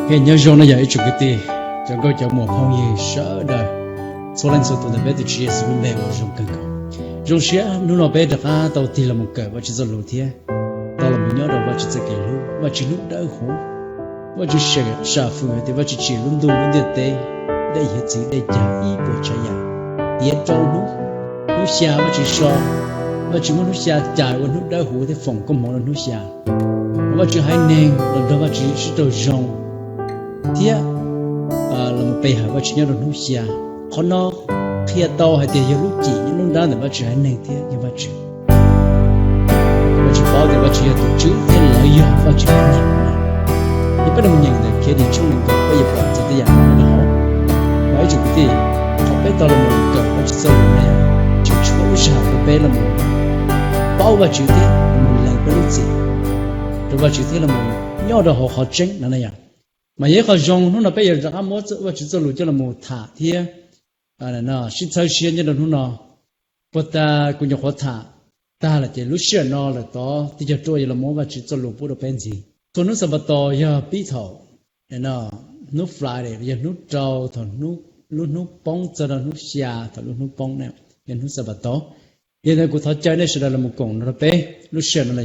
He nyob zoo no yog ib tsoom kwv tij, cov nkauj cov muam phooj ywg sawv daws, txhua leej txhua tus ntawm peb tus Tswv Yexus lub npe uas zoo kawg nkaus. Zoo siab hnub no peb rov qab tau tig los mus kawm Vajtswv txoj lus thiab tau los mus nyob rau Vajtswv txoj kev hlub, Vajtswv hnub dawb huv. Vajtswv sam fwm hais tias Vajtswv tsim lub ntuj lub ntiaj teb, dej hiav txwv dej cag ib puas tsav yam, tiav rau hnub, hnub xya Vajtswv so, Vajtswv muab hnub xya cais ua hnub dawb huv thiab foom koob hmoov rau hnub xya. Vajtswv haiv neeg los nrog Vajtswv sib raug zoo thiab los pe hawm Vajtswv nyob rau hnub xya. Qhov no qhia tau hais tias yog lub cim nyob nruab nrab ntawm Vajtswv haiv neeg thiab yog Vajtswv. Vajtswv paub tias Vajtswv yog tus Tswv thiab lawv yog Vajtswv haiv neeg. Yog peb los nyeem ntawm Khiavdim tshooj nees nkaum peb yuav pom txog tej yam no rau hauv. Mas ib tsoom kwv tij, qhov peb tau los mus kawm Vajtswv txoj lus no yog tseem tshuav lub sij hawm rau peb los mus paub Vajtswv thiab los mus lees peb lub txim rau Vajtswv thiab los mus nyob rau hauv qhov tseeb no na yom. Mas yog ib qho zoo hnub no peb yuav rov qab muab Vajtswv txoj lus coj los mus tham thiab sib txhawb siab nyob rau hnub no. Puag ta kuv nyuam qhuav tham tag lawm ces lub sij hawm no lawm tod tib co ruaj yuav los muab Vajtswv txoj lus pub rau peb ntxiv. Txhua hnub Xanpataus yog pib thaum hnub Friday yog hnub rau thaum lub hnub poob txog rau hnub xya thaum lub hnub poob na, yog hnub Xanpataus. Yog li ntawd kuv thov caw nej sawv daws los mus koom nrog peb lub sij hawm no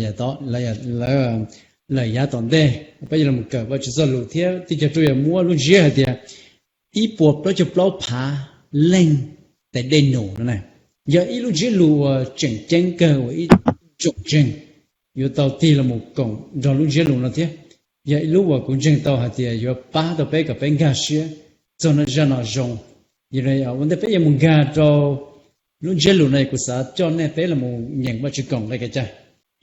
lawm yav tom ntej, peb yuav los kawm Vajtswv txoj lus thiab tib co ruaj yuav muab lub ntsiab hais tias ib puas plaub caug plaub phav leej tes dej num no na. Yog ib lub ntsiab lus uas tseem ceeb kawg uas ib tsoom ntseeg yuav tau tig los mus koom nrog lub ntsiab lus no thiab. Yog ib lub uas kuv ntseeg tau hais tias yuav pab tau peb kom peb nkag siab txog zaj no zoo. Yog li ua ntej peb yuav mus nkag rau lub ntsiab lus no kuv xav coj nej peb los mus nyeem Vajtswv koom nqe kev cai.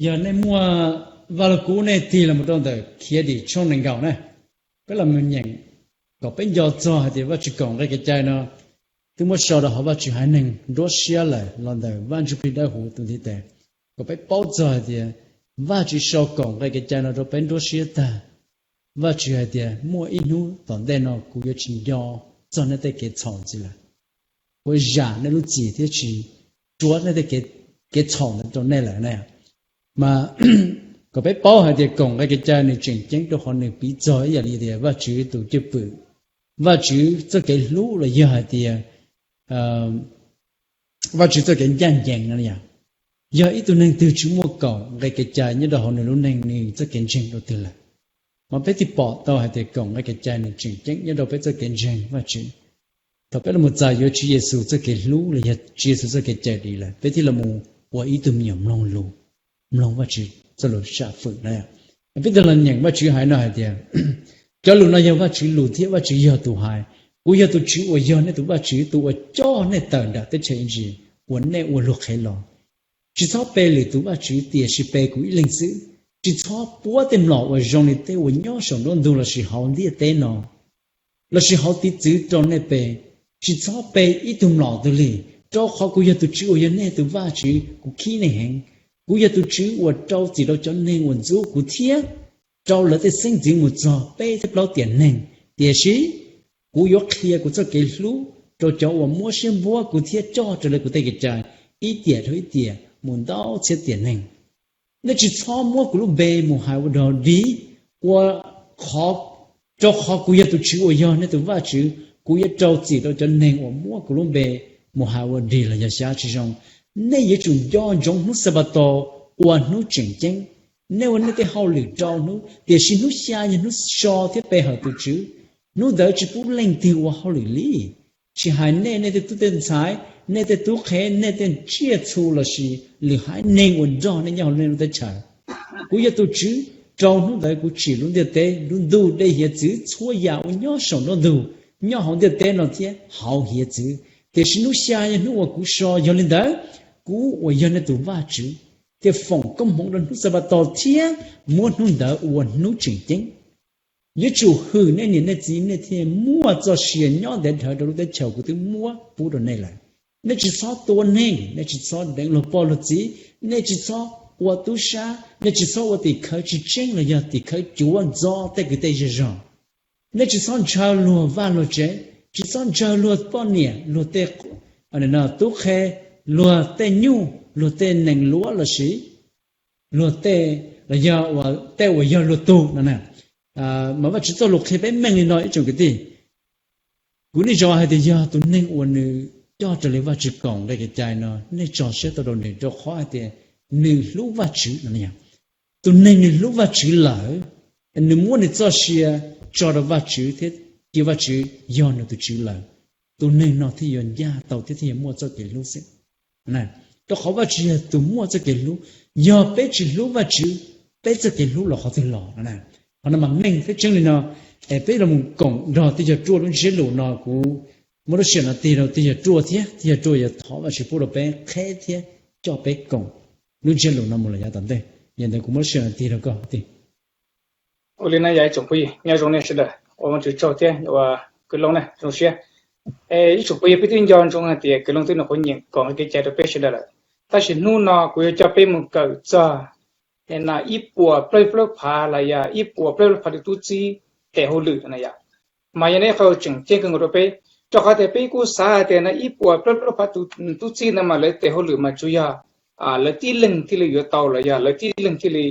Yog nej muaj Vaj Lug Kub nej tig los mus rau ntawm Khiavdim tshooj nees nkaum na, peb los mus nyeem kom peb nco txog hais tias Vajtswv koom nqe kev cai no twb muab sau rau hauv Vajtswv haiv neeg nruab siab lawm los ntawm Vaj Ntsuj Plig Dawb Huv tus ntiv tes, kom peb paub txog hais tias Vajtswv sau koom nqe kev cai no rau peb nruab siab tag. Vajtswv hais tias muaj ib hnub tom ntej no kuv yuav tsis nco txog nej tej kev txhaum ntxiv lawm, kuv zam nej lub txim thiab tsis tsuab nej tej kev txhaum ntawd rau nej lawm na. Mas kom peb paub hais tias koom nqe kev cai nws tseem ceeb rau qhov nws piv txog ib yam li tias Vajtswv tus cwj pwm, Vajtswv txoj kev hlub los yog hais tias Vajtswv txoj kev ncaj ncees no yom. Yog ib tug neeg twg tsis muaj koom nqe kev cai nyob rau hauv nws lub neej, nws txoj kev ntseeg dua twg lawm. Mas peb thiaj pom tau hais tias koom nqe kev cai nws tseem ceeb nyob rau peb txoj kev ntseeg Vajtswv. Thaum peb los txais yuav Tswv Yexus txoj kev hlub los yog Tswv Yexus txoj kev cawm dim lawm, peb thiaj los mus ua ib tug me nyuam mloog lus, mloog Vajtswv txoj lus sam fwm na. Peb thiaj los nyeem Vajtswv hais no hais tias, cov lus no yog Vajtswv lus thiab Vajtswv yog tus hais, kuv yog tus Tswv uas yog nej tus Vajtswv, tus uas coj nej tawm nram teb chaws Iziv uas nej ua luag qhev los. Tsis txhob pe lwm tus vaj tswv, tiam sis pe kuv ib leeg xwb. Tsis txhob puab tej mlom uas zoo li tej uas nyob saum nruab ntug lossis hauv ntiaj teb no lossis hauv tiv txwv rau nej pe. Tsis txhob pe ib tug mlom twg li, rau qhov kuv yog tus Tswv uas yog nej tus Vaj Tswv, kuv khib nej heev. Kuv yog tus Tswv uas rau txim rau cov neeg uas ntxub kuv thiab rau lawv tej xeeb ntxwv mus txog peb thiab plaub tiam neeg. Tiam sis kuv yuav qhia kuv txoj kev hlub rau cov uas muab siab npuab kuv thiab coj raws li kuv tej kev cai ib tiam dhau ib tiam mus ntau txhiab tiam neeg. Nej tsis txhob muab kuv lub npe mus hais ua dog dig, ua qhov, rau qhov kuv yog tus Tswv uas yog nej tus Vaj Tswv, kuv yuav rau txim rau cov neeg uas muab kuv lub npe mus hais ua dig los yog xyab tsis zoo. Nej yuav tsum nco ntsoov hnub Xanpataus ua hnub tseem ceeb. Nej ua nej tej hauj lwm rau hnub, tiam sis hnub xya yog hnub so thiab pe hawm tus Tswv. Hnub ntawd tsis pub leej twg ua hauj lwm li, tsis hais nej, nej tej tub tej ntxhais, nej tej tub qhe, nej tej tsiaj txhu lossis lwm haiv neeg uas nrog nej nyob hauv nej lub teb chaws. Kuv yog tus Tswv, rau hnub ntawd kuv tsim lub ntiaj teb, lub ntuj, dej hiav txwv, txhua yam uas nyob saum nruab ntug, nyob hauv ntiaj teb no thiab hauv hiav txwv. Tiam sis hnub xya yog hnub uas kuv so, yog li ntawd kuv uas yog nej tus Vaj Tswv thiaj foom koob hmoov rau hnub Xanpataus thiab muab hnub ntawd ua hnub tseem ceeb. Yuav tsum hwm nej niam nej txiv, nej thiaj muaj txoj sia nyob ntev dhawv rau lub teb chaws kuv twb muab pub rau nej lawm. Nej tsis txhob tua neeg, nej tsis txhob deev luag poj luag txiv, nej tsis txhob ua tub sab, nej tsis txhob ua tim khawv tsis tseeb los yog tim khawv cuav ntxo tej kwv tej zej zog. Nej tsis txhob ntshaw luag vaj luag tsev, tsis txhob ntshaw luag poj niam, luag tej, tub qhe, luag tej nyuj, luag tej nees luav lossis luag tej, los yog tej uas yog luag tug no na. Mas Vajtswv txoj lus qhia peb meej li no ib tsoom kwv tij. Kuv nej zov hais tias yog tus neeg uas nws coj raws li Vajtswv koom nqe kev cai no, nej tso siab tau rau nws, rau qhov hais tias nws hlub Vajtswv no. Tus neeg nws hlub Vajtswv lawm, nws muab nws txoj sia tso rau Vajtswv thiab cia Vajtswv yog nws tus Tswv lawm, tus neeg no thiaj yuav ncaj tau thiab thiaj yuav muaj txoj kev hlub xwb. Rau qhov Vajtswv yog tus muaj txoj kev hlub. Yog peb tsis hlub Vajtswv, peb txoj kev hlub los qhov twg los? Qhov no mas meej thiab tseeb li no. Es peb los mus koom nrog tej yawg ruaj lub ntsiab lus no, kuv muab lub sij hawm no tig rau tej yawg ruaj thiab tej yawg ruaj yuav thov Vajtswv pub rau peb qheb thiab coj peb koom lub ntsiab lus no mus lawm yav tom ntej. Yog ntawd kuv muab lub sij hawm no tig rau koj. Ua li no yog ib tsoom phooj ywg nyob zoo nej sawv daws, ua Vajtswv tsaug thiab ua kwv loob na zoo siab. Ib tsoom phooj ywg peb twb nco ntsoov hais tias kwv loob twb nws qhuav nyeem koom kev cai rau peb sawv daws lawm, tab sis hnub no kuv yuav coj peb mus kawm txog ib puas plaub plaub phav los yog ib puas plaub plaub phav tus tub txib tes hauj lwm no yom. Mas yog nej qhov tseem ceeb kawg nkaus rau peb, rau qhov tias peb kuj xav hais tias no ib puas plaub plaub phav tus tub txib no mas lawv tes hauj lwm mas tsuas yog lawv tib leeg thiaj li yuav tau los yog lawv tib leeg thiaj li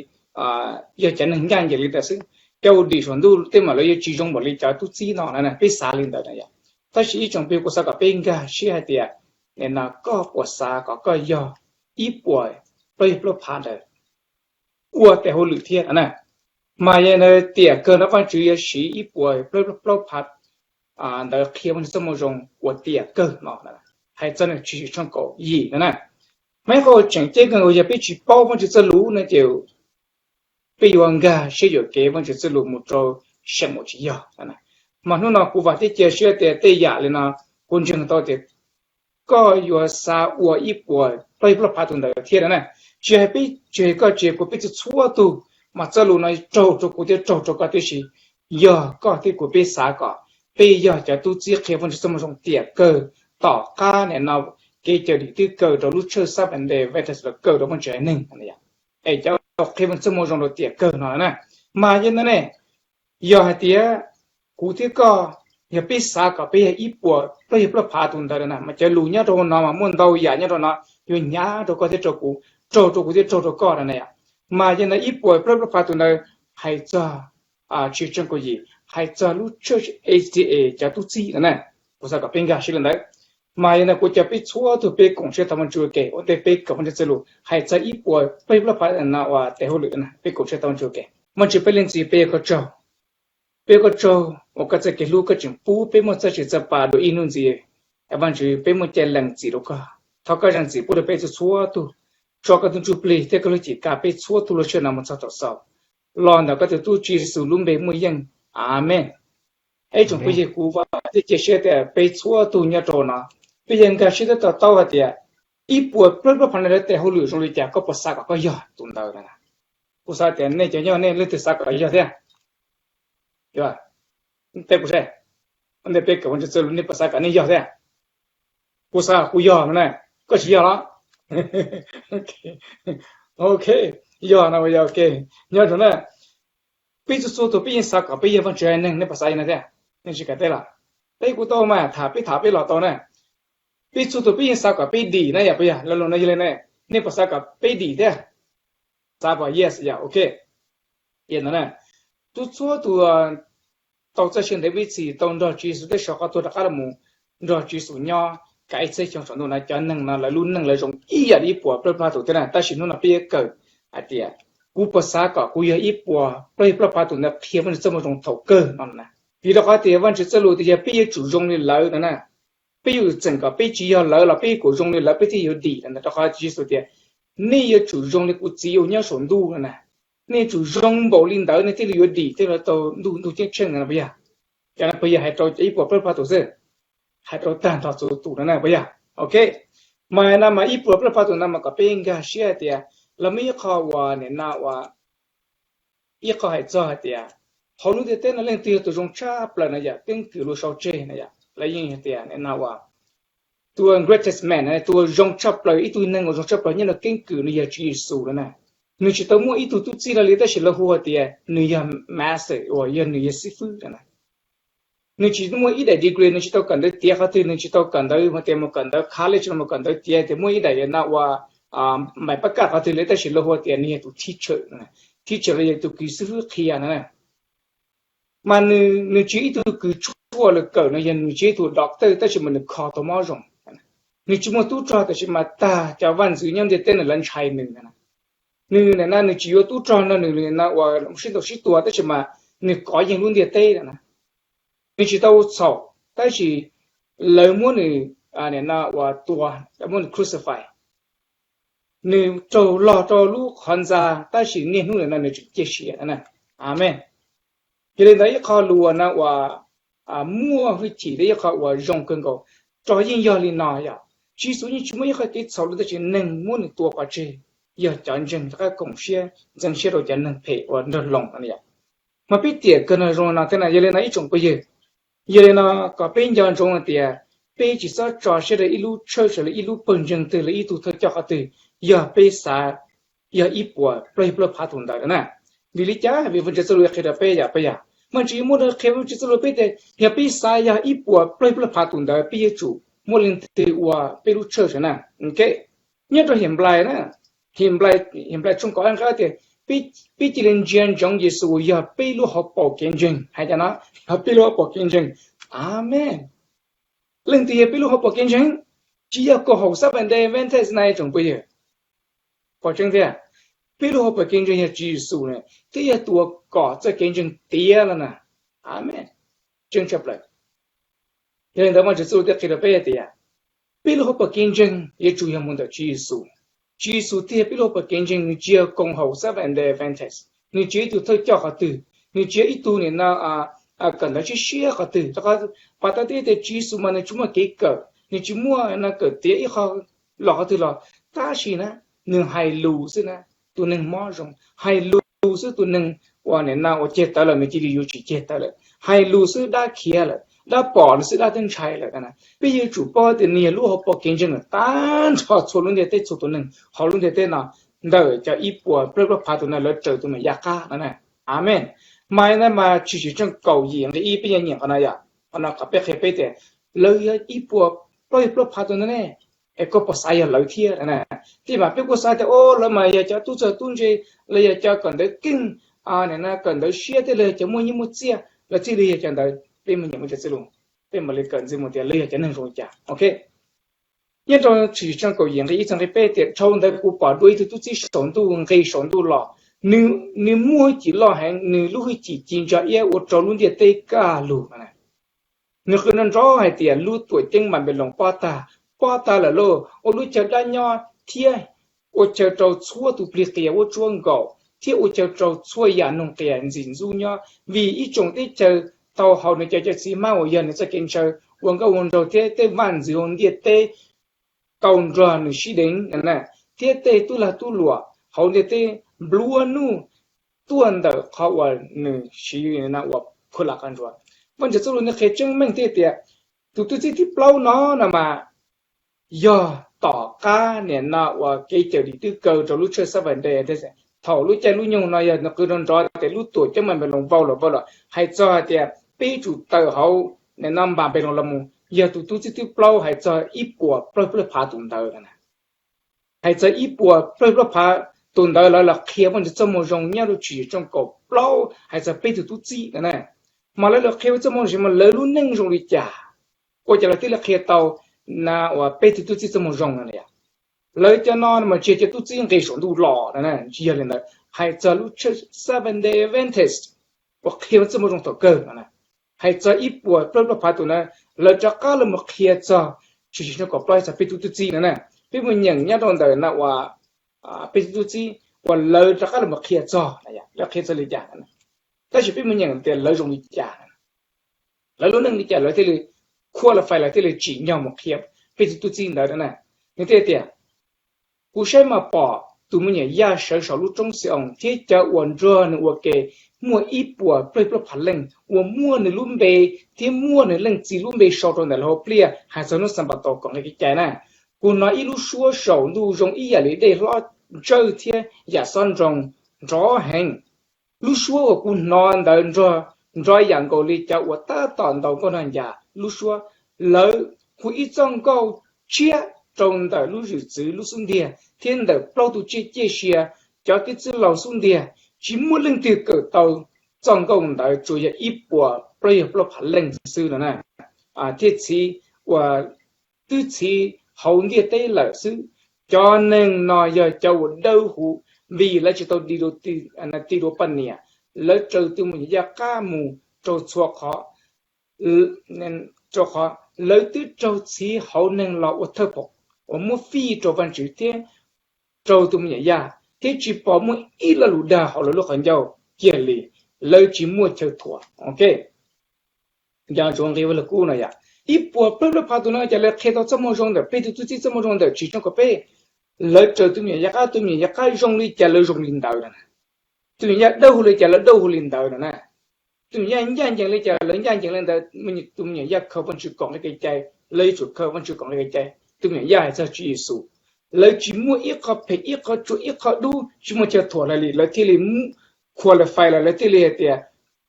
yog cov neeg ncaj ncees li ntawd xwb. Cov uas dim saum ntuj tej mas lawv yuav tsis zoo npaum li cov tub txib no na, peb xav li ntawd na yom. Tab sis ib tsoom phooj ywg, kuv xav kom peb nkag siab hais tias no koj puas xav kom koj yog ib puas plaub yog plaub phav ntawd ua tes hauj lwm thiab na? Mas yog tiam kawg no Vajtswv yuav siv ib puas plaub plaub phav ntawd qhia Vajtswv txoj moo zoo ua tiam kawg no, hais txog nws tshwm sim tshooj kaum yim no na. Mas ib qho tseem ceeb kawg nkaus yog peb tsis paub Vajtswv txoj lus no ces peb yuav nkag siab yuam kev Vajtswv txoj lus mus rau seem mus tsis yog. Mas hnub no kuv vam thiab cia siab tias tej yam li no kuv ntseeg tau tias koj yuav xav ua ib puas plaub yog plaub phav tus ntawd thiab na. Tsis hais peb, tsis hais koj, tsis hais kuv, peb txhua txhua tug, mas txoj lus no raug rau kuv thiab raug rau koj tib si. Yog koj thiab kuv peb xav kom peb yog cov tub txib qhia Vajtswv txoj moo zoo tiam kawg, tom qab nim no kev cawm dim twb kaw rau lub tshawj xab pas ntes Vetus los kaw rau Vajtswv haiv neeg, es cov qhia Vajtswv txoj moo zoo rau tiam kawg no na. Mas yog ntawd ne, yog hais tias kuv thiab koj, yog peb xav kom peb yog ib puas plaub yog plaub phav tus ntawd na, mas cov lus nyob rau hauv no mas muaj ntau yam nyob rau no yuav hnyav rau koj thiab rau kuv, raug rau kuv thiab raug rau koj na. Mas yog ntawd ib puas plaub plaub phav tus ntawd hais txog, tshwm sim tshooj kaum yim hais txog lub tshawj A C A cov tub txib no na. Kuv xav kom peb nkag siab li ntawd. Mas yog ntawd kuv coj peb txhua tug peb koom siab thov Vajtswv ua ke ua ntej peb kawm Vajtswv txoj lus hais txog ib puas plaub yog plaub phav no ua tes hauj lwm na, peb koom siab thov Vajtswv ua ke. Vajtswv, peb leej txiv, peb yuav koj tsaug. Peb yuav koj tsaug uas koj txoj kev hlub koj tseem pub peb muaj txoj sia txawj pa dua ib hnub ntxiv. Vajtswv, peb muaj cai lees txim rau koj. Thov koj zam txim pub rau peb txhua txhua tug, tso koj tus Ntsuj Plig thiab koj lub cim kab peb txhua tug lub sij hawm no mus txog thaum xaus. Los ntawm koj tus tub Tswv Yexus lub npe muaj yeej. Amees. Ib tsoom phooj ywg, kuv vam thiab cia siab tias peb txhua tug nyob rau no, peb yuav nkag siab thiab to taub hais tias ib puas plaub plaub phav no lawv tes hauj lwm zoo li cas, koj puas xav kom koj yog tus ntawd na? Kuv xav tias nej cov nyob nej leej twg xav kom yog thiab? Teb kuv seb, ua ntej peb kawm Vajtswv txoj lus nej puas xav kom nej yog thiab? Kuv xav kuv yog no na, koj tsis yog los? Ok, yog no yog ok. Nyob zoo na, peb txhua txhua tus peb yeej xav kom peb yog Vajtswv haiv neeg, nej puas xav yog no thiab? Nej tsis kam teb los? Peb kuv tau mas tham peb tham peb los tau na. Peb txhua tus peb yeej xav kom peb dim na yom, puas yog? Lo lus no yog li ne, nej puas xav kom peb dim thiab? Xav puas? Yes, yog ok. Tub txhua tus tau txoj sia ntev ib txhis tau nrog Tswv Yexus tej saum qhov tuag rov qab los mus nrog Tswv Yexus nyob kav ib txhiab xyoo saum ntuj na, cov neeg no lawv lub neej lawv zoo ib yam li ib puas plaub plaub phav tus thiab na. Tab sis hnub no peb yuav kawm hais tias kuv puas xav kom kuv yog ib puas plaub yog plaub phav tus ntawd qhia Vajtswv txoj moo zoo thaum kawg no na. Vim rau qhov tias Vajtswv txoj lus tias yog peb yuav tsum zoo li lawv no na, peb yuav tseem kom peb tsis yog lawv los peb yuav tsum zoo li lawv peb thiaj yuav dim no. Rau qhov Tswv Yexus tias nej yuav tsum zoo li kuv Txiv uas nyob saum ntuj no na. Nej yuav tsum zoo npaum li ntawd nej thiaj li yuav dim thiaj li tau ntuj, ntuj ceeb tsheej no, puas yog? Cov no puas yog hais rau ib puas plaub phav tus xwb? Hais rau tag nrho txhua tus no na, puas yog? Ok, mas no mas ib puas plaub phav tus no mas kom peb nkag siab hais tias los muaj ib qho uas nim no uas ib qho hais txog hais tias hauv lub ntiaj teb no leej twg yog tus zoo tshaj plaws no yom, keeb kwm luag sau tseg no yom, lawv yeej hais tias nim no uas tus greatest man, tus zoo tshaj plaws, ib tug neeg uas zoo tshaj plaws nyob rau keeb kwm no yog Tswv Yexus no na. Nws tsis tau muaj ib tug tub txib hlo li, tab sis lawv hu hais tias nws yog master, uas yog nws yog xib fwb no na. Nws tsis muaj ib daim degree, nws tsis tau kawm ntawv tiav qhov twg, nws tsis tau kawm ntawv hais tias mus kawm ntawv college los mus kawm ntawv tiav tias muaj ib daim no uas npaim pab kaj qhov twg li, tab sis lawv hu tias nws yog tus teacher, teacher los yog tus kws xib fwb qhia no na. Mas nws, nws tsis yog ib tug kws tshuaj lawv kawm no, yog nws tsis yog ib tug doctor tab sis mas nws kho tau mob zoo. Nws tsis muaj tub rog tab sis mas tag cov vaj ntxwv nyob ntiaj teb no lawv ntshai nws. Nws na, nws tsis yuav tub rog no nws na ua sib ntaus sib tua tab sis mas nws kov yeej lub ntiaj teb na. Nws tsis tau txhaum tab sis lawv muab nws ua tua, muab nws crucify. Nws raug log rau lub qhov ntxa tab sis niaj hnub no nws tseem ciaj sia na. Amees. Yog li ntawd ib qho lus na uas muaj hwj chim thiab ib qho uas zoo kawg nkaus, rov yeej yog li no yom. Tswv Yexus yeej tsis muaj ib qho kev txhaum li tab sis neeg muab nws tua pov tseg, yog cov ntseeg rov qab koom siab ntxeev siab rau cov neeg phem uas nrog loos no yom. Mas peb tiam kawg no zoo no thiab na. Yog li no ib tsoom phooj ywg, yog li no kom peb nco ntsoov hais tias peb tsis txhob tso siab rau ib lub tshawj los ib lub pawg ntseeg twg los ib tug thawj coj qhov twg yog peb xav yog ib puas plaub yog plaub phav tus ntawd na. Vim li cas? Vim Vajtswv txoj lus qhia rau peb yam peb yam, mas tsis muaj qhia Vajtswv txoj lus peb tias yog peb xav yog ib puas plaub yog plaub phav tus ntawd peb yuav tsum muaj leej twg ua peb lub tshawj na. Nyob rau Henplais na, Henplais tshooj kaum nqe tias peb cia li ntsia ntsoov Yexus yog peb lub hauv paus kev ntseeg. Hais tias no, yog peb lub hauv paus kev ntseeg. Amees. Leej twg yog peb lub hauv paus kev ntseeg? Tsis yog koom haum Seventh Day Adventist na tsoom phooj ywg. Qhov tseeb tiag, peb lub hauv paus kev ntseeg yog Tswv Yexus thiab yog tus uas kom txoj kev ntseeg tiav lawm na. Amees. Tseeb tshaj plaws. Yog li ntawd Vajtswv txoj lus thiaj qhia rau peb hais tias peb lub hauv paus kev ntseeg yuav tsum yog mus ntawm Tswv Yexus. Tswv Yexus thiaj yog peb lub hauv paus kev ntseeg, nws tsis yog koom haum Seventh Day Adventist, nws tsis yog ib tug thawj coj qhov twg, nws tsis yog ib tug nim no kawm ntawv siab siab qhov twg. Rau qhov pas tab teb tias Tswv Yexus mas nws tsis muaj kev kawm, nws tsis muaj no kawm tiav ib qho los qhov twg los, tab sis na, nws hais lus xwb na, tus neeg mob zoo, hais lus xwb tus neeg uas nim no uas ceg tawv lawm nws cia li yuav tsis ceg tawv lawm, hais lus xwb dab khiav lawm, dab pom nws xwb dab twb ntshai lawm. Peb yuav tsum paub tias nws yog lub hauv paus kev ntseeg tag nrho txhua lub ntiaj teb, txhua tus neeg hauv lub ntiaj teb no, ntawm cov ib puas plaub plaub phav tus no lawv raws tus Mexiyas qab no. Amees. Mas no mas Tshwm Sim tshooj kaum yim nqe ib peb yuav nyeem qhov no yom, qhov no qhov peb qhia peb tias lawv yog ib puas plaub yog plaub phav tus ntawd ne, es koj puas xav yog lawv thiab? Tej mas peb kuj xav tias o lawv mas yog cov tub txawj tub ntse, lawv yog cov kawm ntawv keej, kawm ntawv siab thiab lawv yog cov muaj nyiaj muaj txiaj, lawv thiaj li yog cov ntawd. Peb mus nyeem Vajtswv txoj lus, peb mam li kawm ntxiv mus tias lawv yog cov neeg zoo li cas. Nyob rau Tshwm Sim tshooj kaum yim nqe ib txog nqe peb tias dhau ntawd kuv pom dua ib tug tub txib saum ntuj nqis saum ntuj los, nws muaj hwj chim loj heev, nws lub hwj chim ci ntsa iab ua rau lub ntiaj teb kaj lug. Nws qw nrov nrov hais tias lub tuam ceeb Npanpiloos pob tag, pob tag lawm lauj, ua lub chaw dab nyob thiab ua chaw rau txhua tus plig qias vuab tsuab nkaum thiab ua chaw rau txhua yam noog qias ntxim ntxub nyob, vim ib tsoom teb chaws tau haus nws cov cawv txiv hmab uas yog nws txoj kev ntshaw ua nkauj ua nraug thiab tej vaj ntxwv hauv ntiaj teb tau nrog nws sib deev, thiab tej tub lag tub luam hauv ntiaj teb nplua nuj tuaj ntawm qhov uas nws siv ua phu la qab ntsuav. Vaj Ntsuag txuj lug nws qhia tseeb meej thiab tias tus tub txib thib plaub no no mas yog tom qab niam no uas kev cawm dim twb kaw rau lub tshawj xab vais ntej. Thaum lub caij lub nyoog no yog nws qw nrov nrov tias lub tuam ceeb Npanpiloos vau los vau los hais txog hais tias peb yuav tsum tawm hauv niam no Npanpiloos los mus, yog tus tub txib thib plaub hais txog ib puas plaub phav tus ntawd. Hais txog ib puas plaub phav tus ntawd lawv los qhia Vaj Ntsuag txuj lug zoo nyob rau Tshwm Sim tshooj kaum plaub hais txog peb tug tub txib no na. Mas lawv los qhia txuj lug zoo mas lawv lub neej zoo li cas, ua cas lawv thiaj li qhia tau na uas peb tug tub txib txuj lug zoo no? Lawv cov no mas tsis yog cov tub txib nqis saum ntuj los no, tsis yog li ntawd. Hais txog lub tshawj Seventh Day Adventist uas qhia txuj lug zoo thaum kawg no, hais txog ib puas plaub phav tus na, lawv rov qab los mus qhia txog Tshwm Sim tshooj kaum plaub txog peb tug tub txib no na. Peb mus nyeem nyob rau ntawm no uas peb tug tub txib uas lawv rov qab los mus qhia txog, lawv qhia txog li cas, tab sis peb mus nyeem tias lawv zoo li cas, lawv lub neej li cas lawv thiaj li qualify, lawv thiaj li tsim nyog mus qhia peb tug tub txib ntawd na. Nws thiaj tias, kuv saib mas pom tus me nyuam yaj sawv saum lub roob Xi-oos thiab cov uas nrog nws ua ke muaj ib puas plaub phav leej uas muaj nws lub npe thiab muaj nws leej txiv lub npe sau rau ntawm lawv hauv pliaj hais txog hnub Xanpataus kom nqe kev cai na. Kuv hnov ib lub suab saum ntuj zoo ib yam li dej hlob ntsawj thiab yam xob nroo nrov heev. Lub suab uas kuv hnov ntawd nrov yam nkaus li cov uas tab tom ntaus nkauj nog ncas lub suab. Lawv hu ib txoj nkauj tshiab rau ntawm lub zwm txwv lub xub ntiag thiab ntawm plaub tug tsiaj ciaj sia, cov tub txib laus xub ntiag. Tsis muaj leej twg kawm tau txoj nkauj ntawd tsuas yog ib puas plaub yog plaub phav leej xwb no na, thiab txhiv uas twb txhiv hauv ntiaj teb lawm xwb. Cov neeg no yog cov uas dawb huv, vim lawv tsis tau dim dua, dim dua poj niam, lawv raws tus me nyuam yaj qab mus rau txhua qhov, rau qhov lawv twb raug txhiv hauv neeg los ua thawj pom uas muab fij rau Vajtswv thiab rau tus me nyuam yaj, thiab tsis pom muaj ib lo lus dag hauv lawv lub qhov ncauj kiag li. Lawv tsis muaj chaw thuam. Ok, nco ntsoov nqi Vajluskub no yom, ib puas plaub plaub phav tus no ces lawv qhia tau txoj moo zoo ntawm peb tus tub txib, txoj moo zoo ntawm Tswv Tsoo Kom Peb. Lawv raws tus me nyuam yaj qab, tus me nyuam yaj qab zoo li cas lawv zoo li ntawd no na. Tus me nyuam yaj dawb huv li cas lawv dawb huv li ntawd no na. Tus me nyuam yaj ncaj ncees li cas lawv ncaj ncees li ntawd. Tus me nyuam yaj khaws Vajtswv kom nqi kev cai, lawv yuav tsum khaws Vajtswv kom nqi kev cai. Tus me nyuam yaj hais txog Tswv Yexus, lawv tsis muaj ib qho phem, ib qho tsuas, ib qho dub, tsis muaj chaw thuam lawv li. Lawv thiaj li qualify los, lawv thiaj li hais tias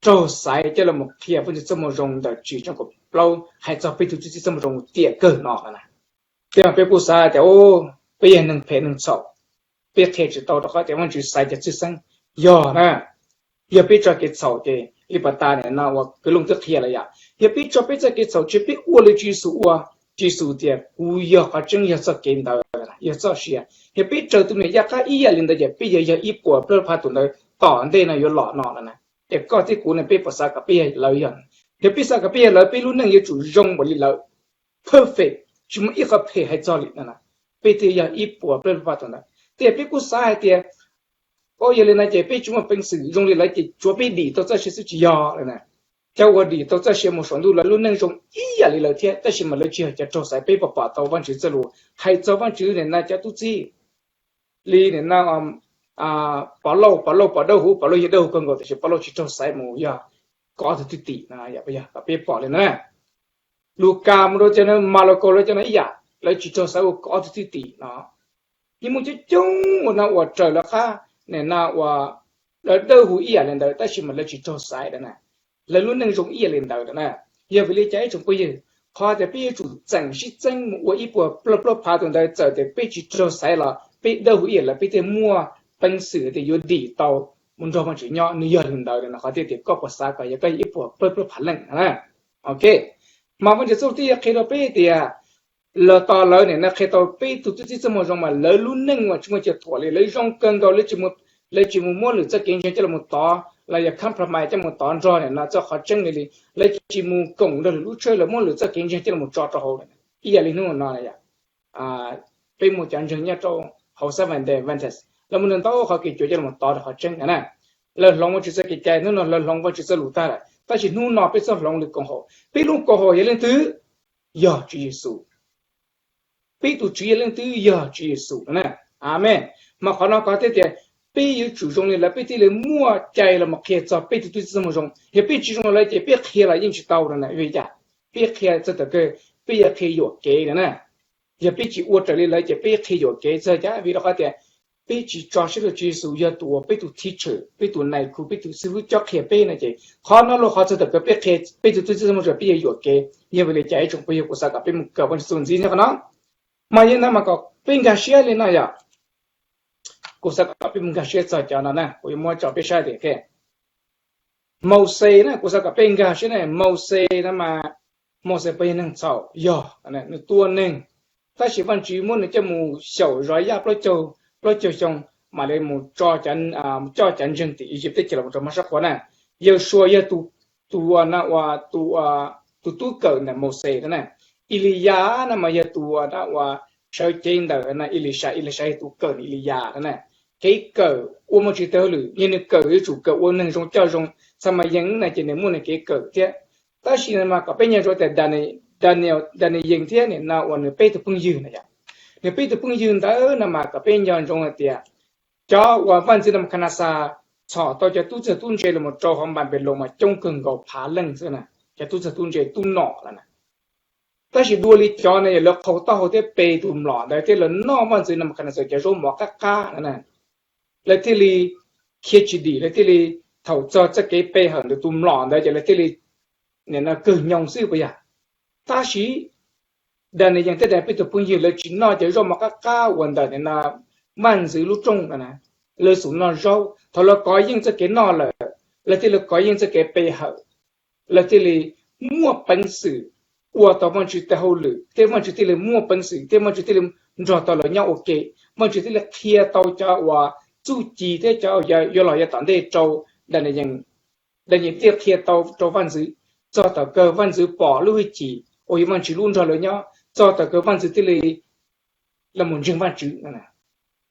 raug xaiv coj los qhia Vajtswv txoj moo zoo ntawm Tswv Tsoo Kom Plaub hais txog peb tus tub txib txoj moo zoo tiam kawg no no na. Tej zaum peb kuj xav tias, peb yog neeg phem neeg txhaum, peb qhia tsis tau rau qhov tias Vajtswv xaiv cov txwj xeeb. Yog na, yog peb tso kev txhaum ces li pas tas nim no uas kwv Looj twb qhia lawm yom, yog peb tso peb txoj kev txhaum ces peb ua li Tswv Yexus ua. Tswv Yexus tias kuv yog qhov tseeb, yog txoj kev ntawd, yog txoj sia. Yog peb raws tus me nyuam yaj qab ib yam li ntawd ces peb yuav yog ib puas plaub phav tus ntawd tom ntej no yuav los no no na. Es koj thiab kuv ne, peb puas xav kom peb yog lawv? Yog, yog peb xav kom peb yog lawv, peb lub neej yuav tsum zoo npaum li lawv, perfect, tsis muaj ib qho phem hais txog li no na. Peb thiaj yog ib puas plaub phav tus ntawd. Tej zaum peb kuj xav hais tias, o, yog li no ces peb tsis muaj peev xwm zoo li lawv ces tsuav peb dim tau txoj sia xwb, tsis yog li na. Cov uas dim tau txoj sia mus saum ntuj lawv lub neej zoo ib yam li lawv thiab, tab sis mas lawv tsis yog cov raug xaiv. Peb puas pom tau Vajtswv txoj lus hais txog Vajtswv nim no cov tub txib li nim no Pov Lauj, Pov Lauj puas dawb huv? Pov Lauj yeej dawb huv kawg nkaus, tiam sis Pov Lauj tsis raug xaiv mus yog kaum ob tug thwj tim no, yog peb pom li na. Lukas mus rau cov no, Malakaus los cov no ib yam, lawv tsis raug xaiv ua kaum ob tug thwj tim no. Yeej muaj coob coob uas no uas raws lawv qab nim no uas lawv dawb huv ib yam li ntawd, tab sis mas lawv tsis raug xaiv na. Lawv lub neej zoo ib yam li ntawd na. Yog vim li cas ib tsoom phooj ywg? Qhov tias peb yuav tsum txeem sib txeeb mus ua ib puas plaub plaub phav tus ntawd, txawm tias peb tsis raug xaiv los peb dawb huv ib yam li lawv, peb thiaj muaj peev xwm tias yuav dim tau mus nrog Vajtswv nyob. Nws yog li ntawd no, qhov tias koj puas xav kom yog koj yog ib puas plaub plaub phav leej na? Ok, mas Vajtswv txoj lus twb yog qhia rau peb tias los tos lawv nim no qhia tau peb tus tub txib txoj moo zoo mas lawv lub neej uas tsis muaj chaw thuam li, lawv zoo kawg nkaus, lawv tsis mus muab lwm txoj kev ntseeg coj los tov los yog compromise coj mus tov nrog nim no txoj qhov tseeb li li. Lawv tsis mus koom nrog lwm lub tshawj los muab lwm txoj kev ntseeg coj los tso rau hauv. Ib yam li hnub no peb muaj cov ntseeg nyob rau hauv Seventh Day Adventist, lawv muaj ntau qhov kev cuav coj los tov rau qhov tseeb na. Lawv hloov Vajtswv txoj kev cai, hnub no lawv hloov Vajtswv txoj lus tag lawm, tab sis hnub no peb txhob hloov lwm koom haum. Peb lub koom haum yog leej twg? Yog Tswv Yexus. Peb tus Tswv yog leej twg? Yog Tswv Yexus na. Amees. Mas qhov no koj thiaj tias peb yuav tsum zoo li lawv, peb thiaj li muaj cai los mus qhia txog peb tus tub txib txoj moo zoo. Yog peb tsis zoo li lawv ces peb qhia los yeej tsis tau no na. Vim li cas? Peb qhia txog thaum kawg peb yuav qhia yuam kev no na. Yog peb tsis ua raws li lawv ces peb qhia yuam kev. Txog cas? Vim rau qhov tias peb tsis tso siab rau Tswv Yexus yog tus uas peb tus teacher, peb tus nais khu, peb tus xib hwb cob qhia peb no ces qhov no los qhov txog thaum kawg peb qhia peb tus tub txib txoj moo zoo peb yuav yuam kev. Yog vim li cas ib tsoom phooj ywg, kuv xav kom peb mus kawm Vajtswv txuas ntxiv nyob qhov no. Mas yog no mas kom peb nkag siab li no yom. Kuv xav kom peb mus nkag siab txog cov no na, kuv yuav muab tso peb saib tias Mauxes na, kuv xav kom peb nkag siab na, Mauxes no mas, Mauxes puas yog neeg txhaum? Yog, nws tua neeg, tab sis Vajtswv muab nws coj mus xyaum zov yaj plaub caug, plaub caug xyoo, mam li mus coj cov ntseeg tim Iziv teb chaws los rau hauv sab qhua na. Yausuas yog tus, tus, tus tub kawm ntawm Mauxes na. Eliyas no mas yog tus uas sawv cev ntawm Elisas, Elisas yog tus kawm Eliyas na. Kev kawm ua Vajtswv tes hauj lwm, yog nws kawm yuav tsum kawm ua neeg zoo coj zoo. Txhais mas yees na ces nws muaj nws kev kawm thiab. Tab sis mas kom peb nco ntsoov tias Daniel, Daniel yees thiab nim no uas nws peb tus phooj ywg na yom, nws peb tus phooj ywg ntawd no mas kom peb nco ntsoov hais tias cov uas vaj ntxwv Nabukadnexas txhom tau cov tub txawj tub ntse los rau hauv Npanpiloos mas coob kawg nkaus phav leej xwb na, cov tub txawj tub ntse tub nom lawm na. Tab sis dua li cov no yog lawv qhau taub hau thiab pe tus mlom ntawd thiab lawv noj vaj ntxwv Nabukadnexas cov zaub mov qab qab na, lawv thiaj li khiav tsis dim, lawv thiaj li, thaum txog txoj kev pe hawm ntawm tus mlom ntawd ces lawv thiaj li nim no kawg nyoos xwb puas yog? Tab sis Daniel yees thiab Daniel peb tus phooj ywg lawv tsis noj cov zaub mov qab qab uas ntawm nim no vaj ntxwv lub rooj no na, lawv xub noj zaub. Thaum lawv kov yeej txoj kev noj lawm, lawv thiaj li kov yeej txoj kev pe hawm, lawv thiaj li muaj peev xwm ua tau Vajtswv tes hauj lwm, thiab Vajtswv thiaj li muaj peev xwm, thiab Vajtswv thiaj li nrog tau lawv nyob ua ke. Vajtswv thiaj li qhia tau cov uas txuj ci thiab cov yuav los yav tom ntej rau Daniyees. Daniyees thiaj qhia tau rau vaj ntxwv, txog thaum kawg vaj ntxwv pom lub hwj chim uas yog Vajtswv lub nrog lawv nyob, txog thaum kawg vaj ntxwv thiaj li los mus ntseeg Vajtswv.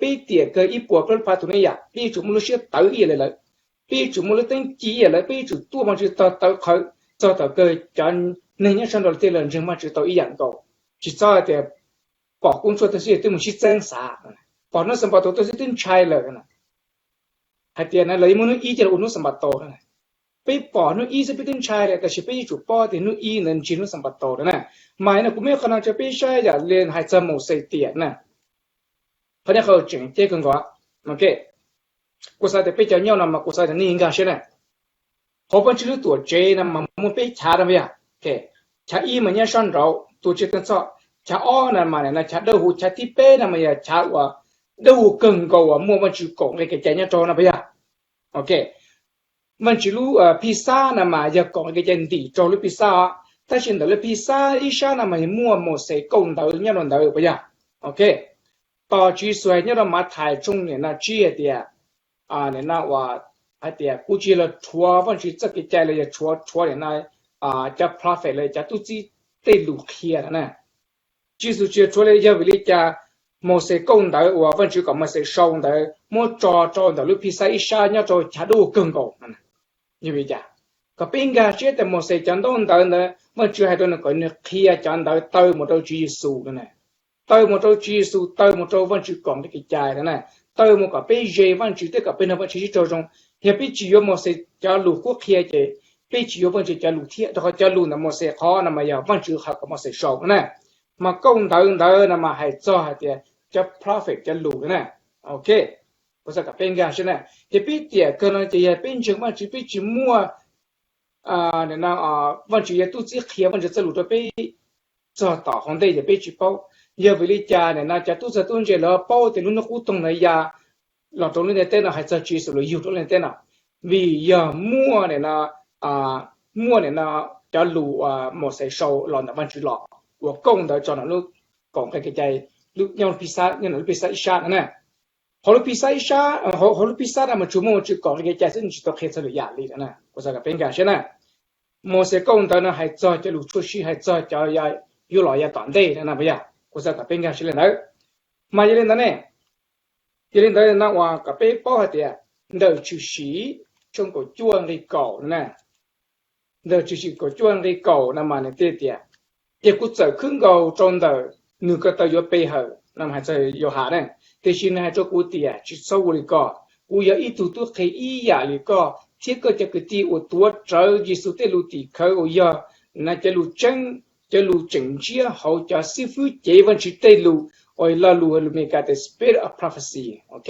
Peb tiam kawg ib puas plaub phav tus neeg yam, peb yuav tsum muaj lub siab tawv ib yam li lawv, peb yuav tsum muaj lub teeb ci ib yam li lawv, peb yuav tsum tuaj Vajtswv txog tawv qhawv, txog thaum kawg cov neeg nyob sab nraud thiaj li ntseeg Vajtswv tau ib yam nkaus. Tsis txhob tias pom kub ntxhua tag xwb twb mus sib txeeb xav. Pom hnub Xanpataus tag xwb twb ntshai lawm hais tias na lawv yuav muab hnub ib coj los ua hnub Xanpataus. Peb pom hnub ib xwb peb twb ntshai lawm, tab sis peb yuav tsum paub tias hnub ib ntawd ntsig hnub Xanpataus na. Mas no kuv muaj ib qho no rau peb saib yam li hais txog Mauxes tiam na. Qhov no qhov tseem ceeb kawg nkaus. Kuv xav tias peb cov nyob no mas kuv xav tias nej nkag siab na. Hauv Vajtswv lub tuam tsev no mas muaj peb chav no yog, chav ib mas nyob sab nraud tus tsis teej txhoj, chav ob no mas no chav dawb huv, chav thib peb no mas yog chav uas dawb huv kawg nkaus uas muaj Vajtswv kaum nqe kev cai nyob rau no puas yog? Vajtswv lub phij xab no mas yog kaum nqe kev cai ntim rau lub phij xab os, tab sis ntawm lub phij xab ib sab no mas yog muaj Mauxes kauj ntawv nyob rau ntawd puas yog? Ok, tos Tswv Yexus hais nyob rau Mathais tshooj niam no tsib hais tias, niam no uas hais tias kuv tsis yog los rhuav Vajtswv txoj kev cai los yog rhuav rhuav niam no cov prophet los cov tub txib tej lus qhia no na. Tswv Yexus tsis yog rhuav li, yog vim li cas? Mauxes kauj ntawv uas Vajtswv kom Mauxes sau ntawd muab tso rau ntawm lub phij xab ib sab nyob rau chav dub kawg nkaus. Yog vim li cas? Kom peb nkag siab tias Mauxes cov ntaub ntawv ntawd Vajtswv hais rau nws kom nws qhia cov ntawd taw mus rau Tswv Yexus no na, taw mus rau Tswv Yexus, taw mus rau Vajtswv kaum nqe kev cai no na, taw mus kom peb ze Vajtswv thiab kom peb nrog Vajtswv sib raug zoo. Yog peb tsis yuav Mauxes cov lus qhuab qhia ces peb tsis yuav Vajtswv cov lus thiab, rau qhov cov lus ntawm Mauxes qhov no mas yog Vajtswv qhia kom Mauxes sau no na. Mas kauj ntawv ntawd no mas hais txog hais tias cov prophet cov lus no na. Ok, kuv xav kom peb nkag siab na, ces peb tiam kawg no ces yog peb ntseeg Vajtswv peb tsis muaj Vajtswv yog tub txib qhia Vajtswv txoj lus rau peb txog tom hauv ntej ces peb tsis paub. Yog vim li cas nim no cov tub txawg tub ntse lawv paub tias lub hnub qub toog ntawd ya los rau lub ntiaj teb no hais txog Tswv Yexus los yug rau lub ntiaj teb no? Vim yog muaj nim no, muaj nim no cov lus uas Mauxes sau los ntawm Vajtswv los ua kauj ntawv tso ntawm lub kaum nqe kev cai, lub nyob lub phij xab, nyob ntawm lub phij xab ib sab no na. Hauv lub phij xab ib sab, hauv lub phij xab no mas tsuas muaj Vajtswv kaum nqe kev cai xwb, nws tsis tau qhia txog lwm yam li no na. Kuv xav kom peb nkag siab na. Mauxes kauj ntawv no hais txog cov lus tshuaj sij, hais txog cov yuav los yav tom ntej no na puas yog? Kuv xav kom peb nkag siab li ntawd. Mas yog li ntawd ne, yog li ntawd no uas kom peb paub hais tias ntawm Tshwm Sim tshooj kaum cuaj nqe kaum no na, ntawm Tshwm Sim kaum cuaj nqe kaum no mas nws thiaj tias, ces kuv txawm khwb nkaus rau ntawm nws ko taw yuav pe hawm no hais txog Yauhas na, tiam sis nws hais rau kuv tias, tsis txhob ua li ko. Kuv yog ib tug tub qhe ib yam li koj thiab koj cov kwv tij uas tuav rawv Yexus tej lus tim khawv uas yog cov lus tseeb, cov lus tseem ntsiab hauv cov xib fwb cev Vajtswv tej lus, uas lo lus Amelikas tias spirit of prophecy. Ok,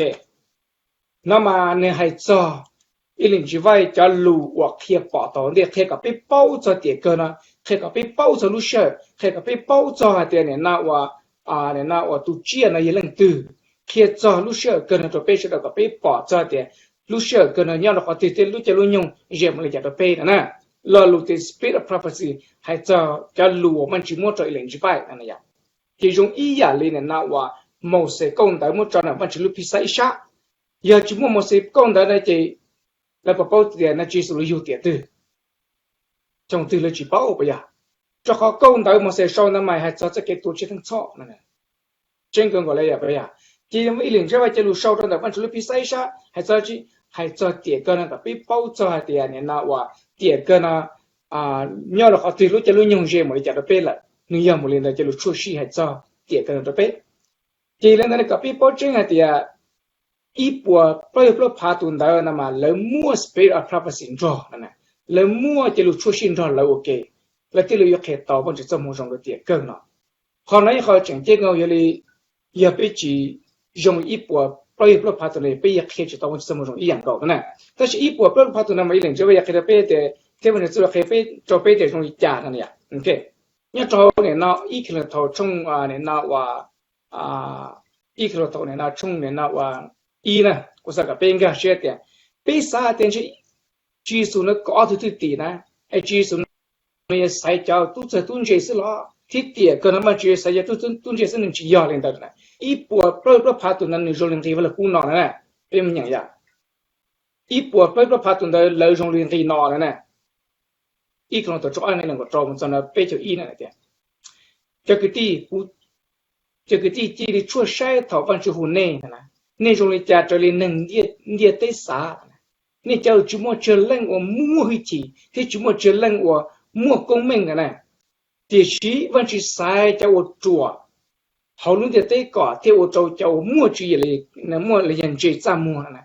no mas nws hais txog Elijah White cov lus uas qhia pom tau ntej, qhia kom peb paub txog tiam kawg no, qhia kom peb paub txog lub sij hawm, qhia kom peb paub txog hais tias nim no uas, nim no uas tus tsiaj no yog leej twg, qhia txog lub sij hawm kawg no rau peb sawv daws kom peb pom txog tias lub sij hawm kawg no nyob rau qhov twg thiab lub caij lub nyoog ze mus li cas rau peb no na. Lo lus tias spirit of prophecy hais txog cov lus uas Vajtswv muab rau Elijah White no. Ces zoo ib yam li nim no uas Mauxes kauj ntawv muab tso ntawm Vajtswv lub phij xab ib sab. Yog tsis muaj Mauxes kauj ntawv no ces lawv puas paub tias no Tswv Yexus los yug tiam twg, xyoo twg lawv tsis paub puas yog? Rau qhov kauj ntawv Mauxes sau ntawd mas hais txog txoj kev tuav tsiaj theej txhoj no, tseeb kawg nkaus li yog puas yog? Ces Elijah White cov lus sau rau ntawm Vajtswv lub phij xab ib sab hais txog, hais txog tiam kawg no kom peb paub txog hais tias nim no uas tiam kawg no nyob rau qhov twg, lub caij lub nyoog ze mus li cas rau peb lawm, nws yog mus li ntawd cov lus tshuaj sij hais txog tiam kawg no rau peb. Ces li ntawd kom peb paub tseeb hais tias ib puas plaub caug plaub phav tus ntawd no mas lawv muaj spirit of prophecy nrog, lawv muaj cov lus tshuaj sij nrog lawv ua ke, lawv thiaj li yuav qhia tau Vajtswv txoj moo zoo rau tiam kawg no. Qhov no ib qho tseem ceeb kawg, yog li, yog peb tsis zoo ib puas plaub caug plaub phav tus no peb yuav qhia tsis tau Vajtswv txoj moo zoo ib yam nkaus no na. Tab sis ib puas plaub caug plaub phav tus no mas Elijah White yuav qhia rau peb tias, thiab Vajtswv txoj lus qhia rau peb tias zoo li cas no. Nyob rau nim no ib Kolinthus tshooj, nim no uas ib Kolinthus nim no tshooj nim no uas ib na, kuv xav kom peb nkag siab tias, peb xav tias ntshe Tswv Yexus no kaum ob tug thwj tim na, es Tswv Yexus no yog xaiv cov tub txawg tub ntse xwb los? Thiab tiam kawg no Vajtswv xaiv cov tub txawg tub ntse xwb, nws tsis yog li ntawd na. Ib puas plaub plab phav tus ntawd nws zoo li nqi Vaj Lug Kub no na, peb mus nyeem yom. Ib puas plaub plab phav tus ntawd lawv zoo li nqi no na. Ib Kolintos rau ib nees nkaum rau mus txog no peb caug ib na tias, cov kwv tij, cov kwv tij cia li tshuaj saib thaum Vajtswv hu nej, nej zoo li cas raws li neeg ntiaj teb xav. Nej cov uas tsis muaj tsawg leej uas muaj hwj chim thiab tsis muaj tsawg leej uas muaj koob meej na, tiam sis Vajtswv xaiv cov uas ruam hauv lub ntiaj teb kom thiaj ua rau cov uas muaj tswv yim, muaj lub ntse txaj muag na.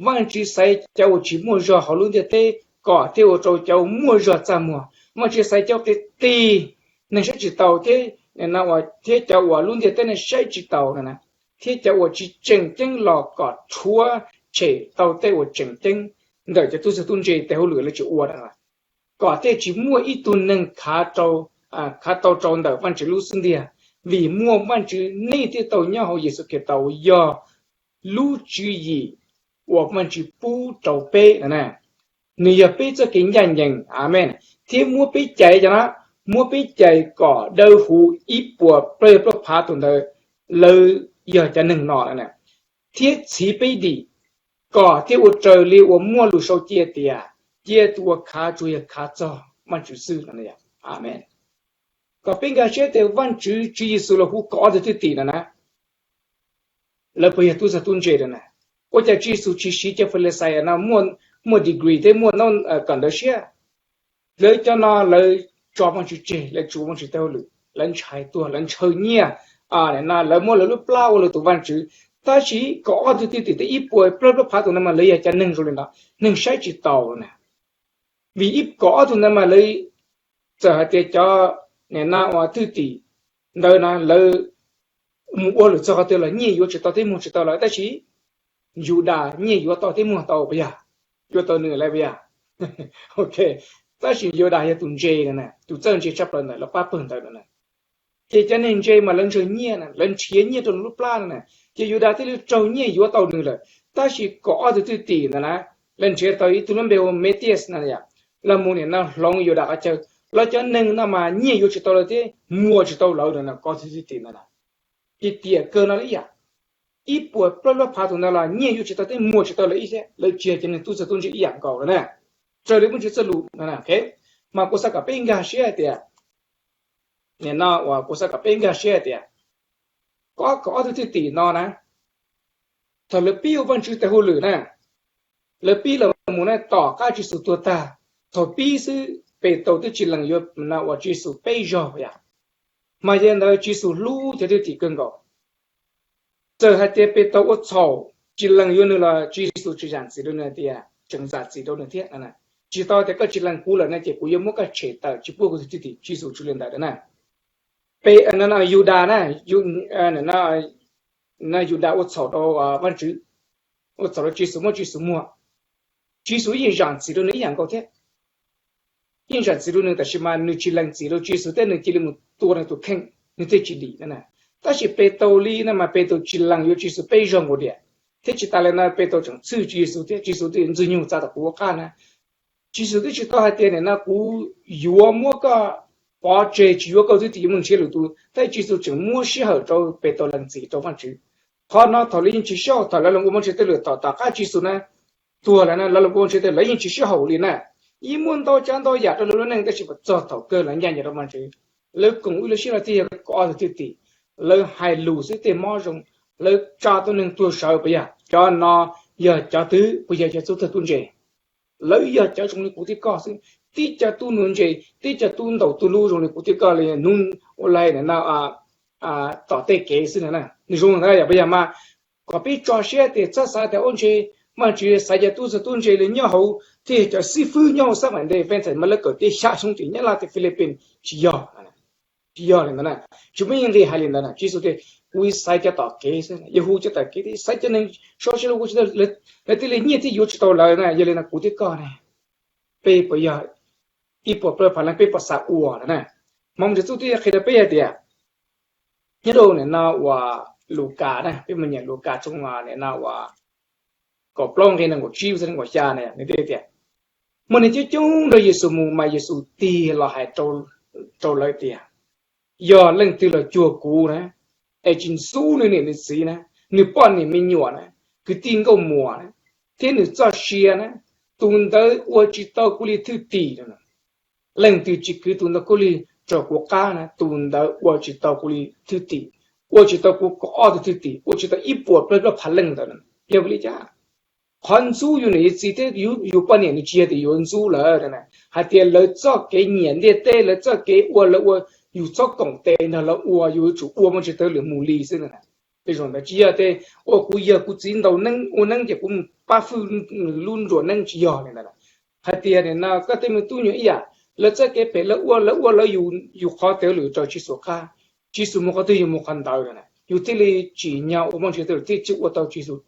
Vajtswv xaiv cov uas tsis muaj zog hauv lub ntiaj teb kom thiaj ua rau cov uas muaj zog txaj muag. Vajtswv xaiv cov qis qis, neeg saib tsis taus thiab, thiab cov uas lub ntiaj teb no saib tsis taus na, thiab cov uas tsis tseem ceeb los kom rhuav tshem tau tej uas tseem ceeb ntawm cov tub txawg tub ntse tes hauj lwm lawv tsis ua na, kom thiaj tsis muaj ib tug neeg khav tau rau ntawm Vajtswv lub xub ntiag, vim muaj Vajtswv, nej thiaj tau nyob hauv Yexus Khetos uas yog lub tswv yim uas Vajtswv pub rau peb no na. Nws yog peb txoj kev ncaj ncees, amees, thiab muab peb cais cov no, muab peb cais kom dawb huv ib puas plaub plab phav tus ntawd, lawv yog cov neeg no na, thiab txhiv peb dim, kom thiaj ua raws li uas muaj lus sau cia tias, cia tus uas khav tsuas yog khav txog Vajtswv xwb no. Amees. Kom peb nkag siab tias Vajtswv Tswv Yexus los hu kaum ob tug thwj tim no na, lawv puas yog tub txawg tub ntse na? Ua cas Tswv Yexus tsis siv cov Falixais no muaj degree thiab muaj ntaub kawm ntawv siab? Lawv cov no lawv tso Vajtswv tseg, lawv tsis ua Vajtswv tej hauj lwm, lawv ntshai tuag, lawv ntshaw nyiaj, lawv muab lawv lub plab ua lawv tus vaj tswv. Tab sis kaum ob tug thwj tim, tej ib puas plaub plab phav tus no mas lawv yog cov neeg zoo li no, neeg saib tsis taus na. Vim ib kaum ob tug ntawd mas lawv txawm hais tias cov, nim no uas thwj tim ntawd na lawv mus ua lawm txog qhov twg los nyiaj yuav tsis tau thiab muag tsis tau lawm, tab sis Yudas nyiaj yuav tau thiab muag tau puas yog? Yuav tau nws lawm puas yog? Ok, tab sis Yudas yog tus ntse na, tus txawj ntse tshaj plaws ntawm lawv pab pawg ntawd na. Ces cov neeg ntse mas lawv ntshaw nyiaj na, lawv nrhiav nyiaj rau nws lub plab no na, ces Yudas thiaj li raug nyiaj yuav tau nws lawm. Tab sis kaum ob tug thwj tim ntawd na, lawv nrhiav tau ib tug lub npe hu Matias no yom, los mus nim no hloov Yudas qhov chaw. Lawv cov neeg no mas nyiaj yuav tsis tau lawv thiab muag tsis tau lawv no, kaum ob tug thwj tim ntawd na. Ces tiam kawg no ib yam, ib puas plaub lab phav tus ntawd los nyiaj yuav tsis tau thiab muag tsis tau lawv ib thiab, lawv tsis yog cov neeg tub txawg tub ntse ib yam nkaus na, raws li Vajtswv txoj lus no. Mas kuv xav kom peb nkag siab hais tias, nim no uas kuv xav kom peb nkag siab hais tias, kaum ob tug thwj tim no na, thaum lawv pib ua Vajtswv tes hauj lwm na, lawv pib los mus na tom qab Tswv Yexus tuag tag, thaum pib xwb Petus twb tsis lees yuav no uas Tswv Yexus peb zaug yom. Mas yog li ntawd Tswv Yexus hlub cov thwj tim kawg nkaus. Txawm hais tias Petus ua txhaum tsis lees yuav nws los Tswv Yexus tseem zam txim rau nws tias, tseem zam txim rau nws thiab, tsis tau tias koj tsis lees kuv lawm no ces kuv yuav muab koj tshem tawm tsis pub kuv tus thwj tim, Tswv Yexus tsis li ntawd na. Pe, no Yudas na, no Yudas ua txhaum rau Vajtswv, ua txhaum rau Tswv Yexus, muab Tswv Yexus muag. Tswv Yexus yeej zam txim rau nws ib yam nkaus thiab. Yeej zam txim rau nws tab sis mas nws tsis lees txim rau Tswv Yexus thiab nws cia li mus tua nws tus kheej, nws thiaj tsis dim na. Tab sis Petus li no mas Petus tsis lees yuav Tswv Yexus peb zaug nkaus diam, thiab tsis tas li no Petus tseem txhwj Tswv Yexus thiab, Tswv Yexus twb ntxwg nyoog txav tom kuv qab na. Tswv Yexus twb tsis tau hais tias nim no kuv yuav muab koj pov tseg tsis yuav koj thwj tim yuav mus nrhiav lwm tus, tab sis Tswv Yexus tseem muab sij hawm rau Petus lees txim rau Vajtswv. Qhov no thaum lawv yeej tsis sib haum, thaum lawv los ua Vajtswv tej lwm tom tom qab Tswv Yexus na, tuag lawm na, lawv los ua Vajtswv tej lawv yeej tsis sib haum li na. Yeej muaj ntau tsav ntau yam rau lawv lub neej tab sis txog thaum kawg lawv ncaj ncees rau Vajtswv. Lawv koom wb lub siab los thiaj yog kaum ob tug thwj tim. Lawv hais lus xwb tej mob zoo, lawv tsa tus neeg tuag sawv puas yog? Cov no yog cov twg? Puas yog cov tub txawg tub ntse? Lawv yog cov zoo li kuv thiab koj xwb, tib co tub nuv ntse, tib co tub ntaus tub lub zoo li kuv thiab koj li hnub ua li no tom tej kev xwb na. Nws zoo ntawd yog puas yog? Mas kom peb tso siab tias txhob xav tias ua ntshe Vajtswv xaiv cov tub txawg tub ntse li nyob hauv thiaj yog cov xib fwb nyob hauv xab fais ntej, fes thaim mas lawv kawm tib xya xyoo tim Nyab Laj tim Philippines, tsis yog. Tsis yog li ntawd na. Tsis muaj ib nqi hais li ntawd na. Tswv Yexus tias kuv xaiv cov tom kev xwb, yog hu cov tom kev, xaiv cov neeg so siab lug ua tsis tau, lawv thiaj li nyiaj thiaj yuav tsis tau lawv na. Yog li no kuv thiab koj ne, peb puas yog ib puas plaub phav leej, peb puas xav ua lawm na? Hmoob Ntawv Txuj twb qhia rau peb hais tias, nyob rau nim no uas Lukas na, peb mus nyeem Lukas tshooj nim no uas kaum plaub nqe nees nkaum tsib txog nees nkaum xya na, nws thiaj tias, Muaj neeg coob coob nrog Yexus mus mas Yexus tig los hais rau lawv tias, yog leej twg los cuag kuv na, es tsis ntxub nws niam nws txiv na, nws poj niam me nyuam na, kwv tij nkauj muam na, thiab nws txoj sia na, tus ntawd ua tsis tau kuv li thwj tim. Leej twg tsis kwv tus ntawd kuj li rau kuv qab na, tus ntawd ua tsis tau kuv li thwj tim, ua tsis tau kuv kaum ob tug thwj tim, ua tsis tau ib puas plaub phav leej ntawd. Yog vim li cas? Qhov ntxub yus niam yus txiv thiab yus poj niam nws tsis yog tias yuav ntxub lawm, hais tias lawv txoj kev nyiam ntiaj teb, lawv txoj kev ua, lawv ua, yus txhob koom tes nrog lawv ua, yus yuav tsum ua Vajtswv txoj lwm mus li xwb. Zoo ntawd tsis yog tias ua kuv yawg kuv txiv ntaus neeb ua neeb ces kuv mus pab fwj lub nruas neeb, tsis yog li ntawd. Hais tias nim no koj tej me tub nyuam ib yam, lawv txoj kev phem lawv ua, lawv ua lawv yus qhov tes hauj lwm raws Tswv Yexus qab, Tswv Yexus mus qhov twg yus mus qhov ntawd, yus thiaj li tsim nyog ua Vajtswv tes thiaj tsis ua tau Tswv Yexus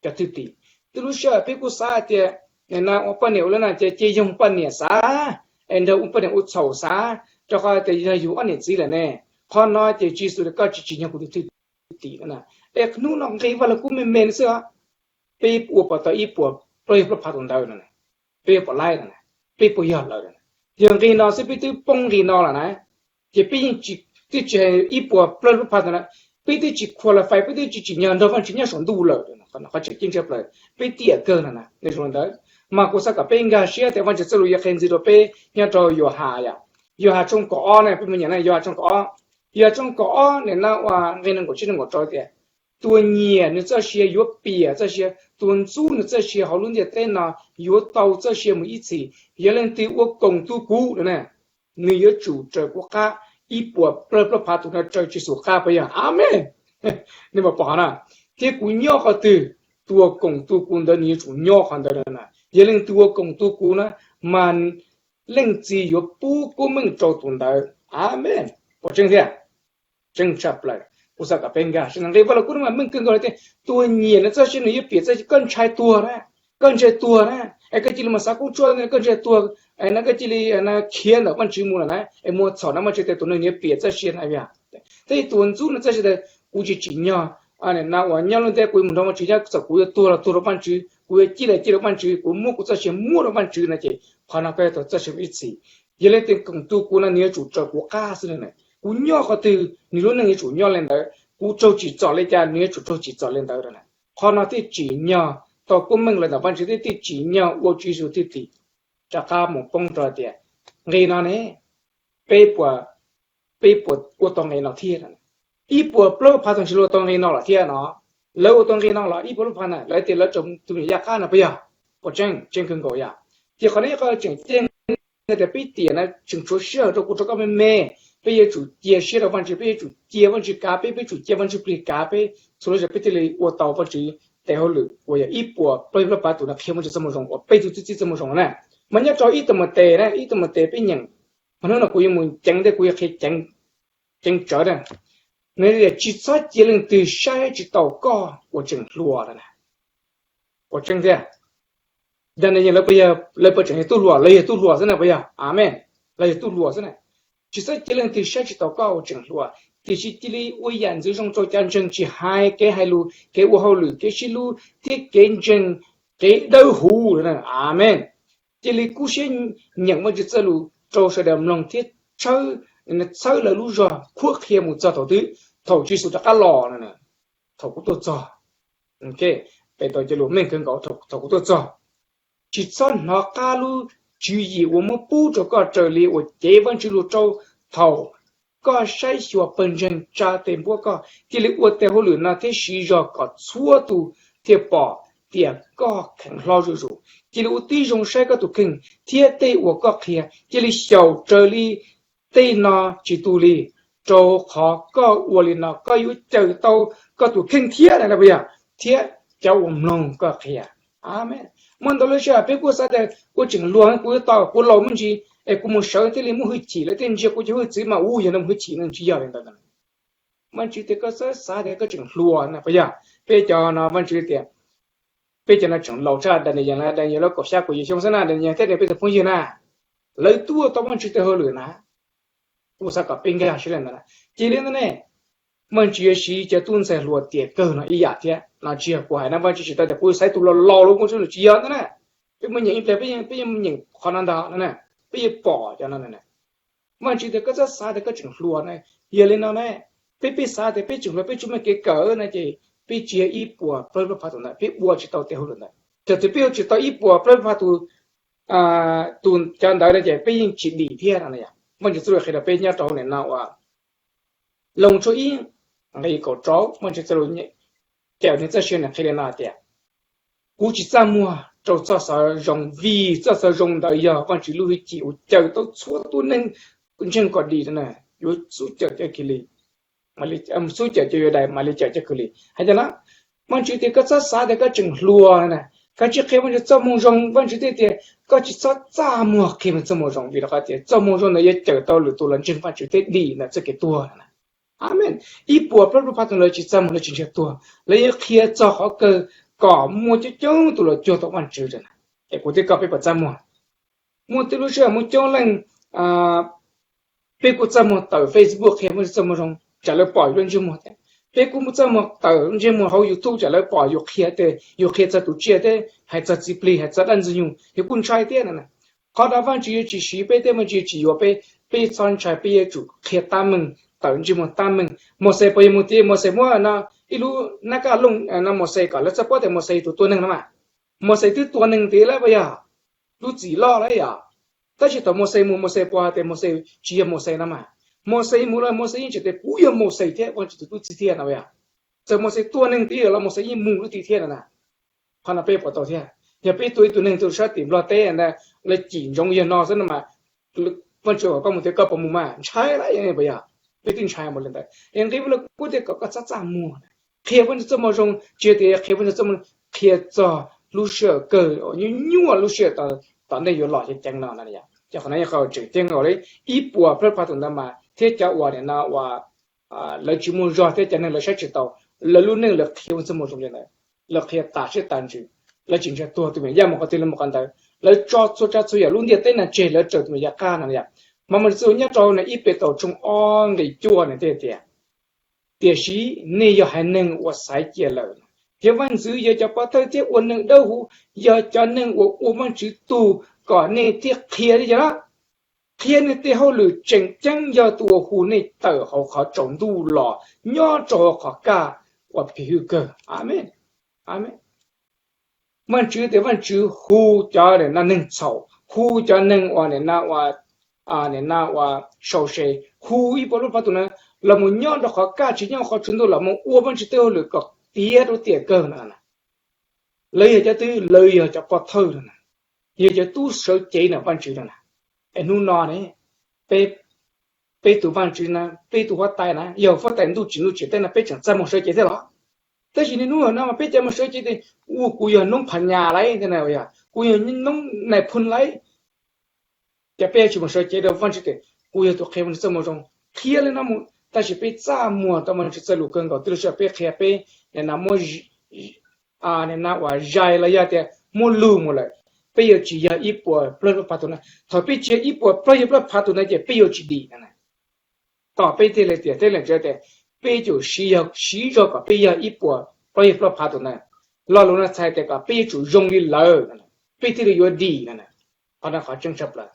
cov thwj tim. Twb lub sij hawm peb kuj xav tias nim no ua poj niam ua lawv na ces cia yoog poj niam xav, es nrog ua poj niam ua txhaum xav, rau qhov tias yog yus ob niam txiv lawm ne. Qhov no ces Tswv Yexus tias koj tsis tsim nyog kuv tus thwj tim no. Es hnub no nqi Vaj Lug Kub me me no xwb, peb ua puas tau ib puas plaub phav tus ntawd no, peb ua puas laib no, peb puas yog lawm? Yog nqi no xwb peb twb poob nqi no lawm na, ces peb yeej tsis, twb tsis hais ib puas plaub phav tus na, peb twb tsis qualify, peb twb tsis tsim nyog nrog Vajtswv nyob saum ntuj lawm. Qhov tseem ceeb tshaj plaws peb tiam kawg no na, zoo li ntawd. Mas kuv xav kom peb nkag siab tias Vajtswv txoj lus yuav qhia ntxiv rau peb nyob rau Yauhas, Yauhas tshooj kaum ob na, peb mus nyeem na, Yauhas tshooj kaum ob, Yauhas tshooj kaum ob nim no uas nqi nees nkaum tsib nees nkaum rau tias, tus uas nyiam nws txoj sia yuav piam txoj sia, tus uas ntxub nws txoj sia hauv lub ntiaj teb no yuav tau txoj sia mus ib txhis. Yog leej twg ua koom tu kuv no na, nws yuav tsum raws kuv qab ib puas plaub phav tus no raws Tswv Yexus qab, puas yog? Amees. Nej puas pom na? Thiab kuv nyob qhov twg, tus uas koom tu kuv ntawd nws yuav tsum nyob qhov ntawd na. Yog leej twg ua koom tu kuv na, mas leej txiv yuav pub koob meej rau tus ntawd. Amees. Puas tseeb thiab? Tseeb tshaj plaws. Kuv xav kom peb nkag siab, nqi Vaj Lug Kub no mas meej kawg nkaus li tias, tus uas nyiam nws txoj sia nws yuav piam txoj sia. Koj ntshai tuag na, koj ntshai tuag na, es koj cia li mus xav kub tsuaj, koj ntshai tuag no koj cia li khiav ntawm Vajtswv mus lawm na, es mus txhaum na, Vajtswv tias tus no nws yuav piam txoj sia na. Thiab tus uas ntxub nws txoj sia tias, kuv tsis tsim nyog no uas nyob lub ntiaj teb kuv mus nrog Vajtswv nyob, txawm kuv yuav tuag los tuag rau Vajtswv, kuv yuav ciaj los ciaj rau Vajtswv, kuv muab kuv txoj sia muab rau Vajtswv no ces qhov no koj yuav tau txoj sia mus ib txhis. Yog leej twg koom tu kuv no nws yuav tsum raws kuv qab xwb na. Kuv nyob qhov twg nws lub neej yuav tsum nyob li ntawd, kuv raug tsim txom li cas nws yuav tsum raug tsim txom li ntawd. Qhov no thiaj tsim nyog tau koob meej los ntawm Vajtswv, thiab thiaj tsim nyog ua Tswv Yexus thwj tim. Rov qab mus poob rau tias, nqi no ne, peb puas, peb puas ua tau nqi no thiab? Ib puas plaub phav tus ntsis ua tau nqi no lawm thiab no. Lawv ua tau nqi no los ib puas plaub phav na, lawv tias lawv raug tus me nyuam yaj qab no, puas yog? Puas tseeb? Tseeb kawg nkaus yom. Ces qhov no ib qho tseem ceeb tias peb tiam no tseem tshuav sij hawm rau kuv rau koj me me. Peb yuav tsum cia siab rau Vajtswv, peb yuav tsum cia Vajtswv kav peb, peb tsum cia Vajtswv plig kav peb, txhua lub sij hawm peb thiaj li ua tau Vajtswv tes hauj lwm uas yog ib puas plaub phav tus no qhia Vajtswv txoj moo zoo uas peb tug txib txib txoj moo zoo na. Mas nyob rau ib Timautes na, ib Timautes peb nyeem, mas hnub no kuv yuav mus ceev thiab kuv yuav qhia ceev, ceev tsawv na. Nws tias tsis txhob cia leej twg saib tsis taus koj uas tseem hluas no na. Puas tseeb thiab? Daniyees lawv, lawv puas tseem yog tub hluas? Lawv yog tub hluas xwb na, puas yog? Amees. Lawv yog tub hluas xwb na. Tsis txhob cia leej twg saib tsis taus koj uas tseem hluas, tiam sis cia li ua yam ntxwv zoo rau cov ntseeg, tsis hais kev hais lus, kev ua hauj lwm, kev sib hlub thiab kev ntseeg, kev dawb huv. Amees. Cia li kub siab nyeem Vajtswv txoj lus rau sawv daws mloog thiab txhawb, txhawb lawv lub zog qhuab qhia mus txog thaum twg? Thaum Tswv Yexus rov qab los no, thaum kuv tuaj txog. Pe tau cov lus meej kawg nkaus, thaum kuv tuaj txog. Tsis txhob hnov qab lub tswv yim uas muab pub rau koj raws li uas cev Vajtswv lus rau thaum koj saib xyuas pawg ntseeg tsa tes npuab koj. Cia li ua tes hauj lwm no thiab siv zog kom txhua tus thiaj pom tias koj kheev hlob zuj zus. Cia li ua tib zoo saib koj tus kheej thiab tej uas koj qhia. Cia li xyaum raws li tej no tsis tu li, rau qhov koj ua li no koj yuav cawm tau koj tus kheej thiab na, puas yog? Thiab cov uas mloog koj qhia. Amees. Muaj ntau lub sij hawm peb kuj xav tias ua tseem hluas kuv yuav tau, kuv laus me ntsis es kuv mus sawv thiaj li muaj hwj chim, lawv thiaj ntsia kuv cov hwj txwv mas ua yog no muaj hwj chim no, tsis yog li ntawd. Vajtswv tias koj txhob xav tias koj tseem hluas na, puas yog? Peb cov no Vajtswv tias, peb cov no tseem laus tshaj Daniyees, Daniyees lawv kaum xya kaum yim xyoo xwb na, Daniyees thiab nws peb tus phooj ywg na, lawv tuaj tau Vajtswv tes hauj lwm na. Kuv xav kom peb nkag siab li ntawd na. Cia li ntawd ne, Vajtswv yuav siv cov tub ntxhais hluas tiam kawg no ib yam thiab no, tsis yog kuv hais na, Vajtswv tsis tau tias kuv xaiv tus laus laus los kuv tsis yog ntawd na. Peb mus nyeem ib pliag peb yeej mus nyeem qhov no ntag no na, peb yeej pom cov no na. Vajtswv tias koj txhob xav tias koj tseem hluas na. Yog li no ne, peb peb xav tias peb tseem hluas peb tsis muaj kev kawm na ces peb tsis yog ib puas plaub phav tus ntawd, peb ua tsis tau tej hauj lwm ntawd. Txawm tias peb ua tsis tau ib puas plaub phav tus, tus cov ntawd no ces peb yeej tsis dim thiab no. Vajtswv txoj lus qhia rau peb nyob rau hauv no uas Loos tshooj ib nqe kaum rau, Vajtswv txoj lus cawm nws txoj sia nws qhia li no tias, kuv tsis txaj muag rau txoj xov zoo, vim txoj xov zoo ntawd yog Vajtswv lub hwj chim uas cawm tau txhua tus neeg ntseeg kom dim na, yuav xub cawm cov kws li, xub cawm cov Yudais mam li cawm cov kws li. Hais tias na, Vajtswv tias koj txhob xav tias koj tseem hluas na, koj tsis qhia Vajtswv txoj moo zoo, Vajtswv thiaj tias koj tsis txhob txaj muag qhia Vajtswv txoj moo zoo, vim rau qhov tias txoj moo zoo ntawd yuav cawm tau lwm tus los ntseeg Vajtswv thiab dim ntawm txoj kev tuag na. Amees. Ib puas plaub phav tus lawv tsis txaj muag, lawv tsis ntseeg tuag, lawv yeej qhia txog qhov kawg kom muaj coob coob tus los cuag tau Vajtswv na. Es kuv thiab koj peb puas txaj muag? Muaj tej lub sij hawm muaj coob leej, peb kuj txaj muag tawm Facebook qhia Vajtswv txoj moo zoo tsam lawv pom yus lub ntsej muag thiab. Peb kuj muaj txaj muag tawm ntsej muag hauv YouTube tsam lawv pom yus qhia, yus qhia txog tus tsiaj thiab hais txog txiv plig, hais txog dab ntxwg nyoog, yus kuj ntshai thiab na. Qhov no Vajtswv yuav tsis siv peb thiab Vajtswv yuav tsis yuav peb, peb txhob ntshai, peb yuav tsum qhia tab meeg, tawm ntsej muag tab meeg. Mauxes puas yog mus tias Mauxes muab no ib lub nab kaj looj no Mauxes kom lawv txhob paub tias Mauxes yog tus tua neeg no mas? Mauxes twb tua neeg tiag lawm puas yog? Lub txim loj lawm yom. Tab sis thaum Mauxes mus Mauxes puas hais tias Mauxes tsis yog Mauxes no mas? Mauxes mus los Mauxes yeej tseem tias kuv yog Mauxes thiab Vajtswv tus tub txib thiab no yom. Txawm Mauxes tua neeg tiag los Mauxes yeej mus lub tim thiab no na. Qhov no peb puas tau thiab? Yog peb tua ib tug neeg rau sab tim Nplog teb ntag, lawv cim ntsoov yog no xwb no mas, Vajtswv kom koj mus tias koj puas mus mas? Ntshai lawm puas yog? Peb twb ntshai mus li ntawd. Es nqe Vajluskub tias kom koj txhob txaj muag, qhia Vajtswv txoj moo zoo, tsis yog tias qhia Vajtswv txoj moo zoo, qhia txog lub sij hawm kawg uas nyuaj nyuaj lub sij hawm tom ntej yuav los ceev ceev no. Ces qhov no yog qhov tseem ceeb li ib puas plaub phav tus ntawd mas thiab cov uas nim no uas lawv tsis muaj zog thiab cov neeg lawv saib tsis taus, lawv lub neej lawv qhia Vajtswv txoj moo zoo li ntawd, lawv qhia tas siab tas ntsws, lawv tsis ntshai tuag, tus me nyuam yaus mus qhov twg lawv mus qhov ntawd, lawv tso txhua tsav txhua yam lub ntiaj teb no tseg lawv raws tus me nyuam yaus qab no yom. Mas Vajtswv nyob rau ib Petus tshooj ob nqe cuaj nws thiaj tias, tiam sis nej yog haiv neeg uas xaiv cia lawm, yog vaj ntxwv, yog cov pov thawj thiab ua neeg dawb huv, yog cov neeg uas ua Vajtswv tug, kom nej thiaj qhia li cas na, qhia nej tej hauj lwm tseem ceeb, yog tus uas hu nej tawm hauv qhov tsaus ntuj los nyob rau hauv qhov kaj uas phim hwj kawg. Amees. Vajtswv tias Vajtswv hu cov nim no neeg txhaum, hu cov neeg uas nim no ua, nim no ua sau se, hu ib puas lub pov tus na los mus nyob rau qhov kaj tsis nyob qhov tsaus ntuj los mus ua Vajtswv tej hauj lwm kom tiav rau tiam kawg no. Lawv yog cov twg? Lawv yog cov pov thawj no na, yog cov tub sawv cev ntawm Vajtswv no na. Es hnub no ne, peb, peb tus Vajtswv na, peb tus huab tais na, yog huab tais ntuj tsim ntuj tsim teb no peb tseem txaj muag sawv cev thiab los? Tab sis niaj hnub no mas peb cov mus sawv cev tias, ua kuv yog noob phas nyas lauj, kuv yog noob nais phoo lauj. Ces peb yuav tsis mus sawv cev rau Vajtswv tias kuv yog tus qhia Vajtswv txoj moo zoo, qhia li no mus, tab sis peb txaj muag rau Vajtswv txoj lus kawg nkaus, twb lub sij hawm peb qhia peb nim no muab nim no uas zais los yog tias muab lug mus lawm, peb yuav tsis yog ib puas plaub phav tus na. Thaum peb tsis yog ib puas plaub yog plaub phav tus na ces peb yuav tsis dim no na. Tom peb thiaj li tias, thiab leej txiv tias peb yuav tsum siv, yog siv zog kom peb yog ib puas plaub yog plaub phav tus na. Lo lus no txhais tias kom peb yuav tsum zoo li lawv, peb thiaj li yuav dim no na. Qhov no qhov tseeb tshaj plaws.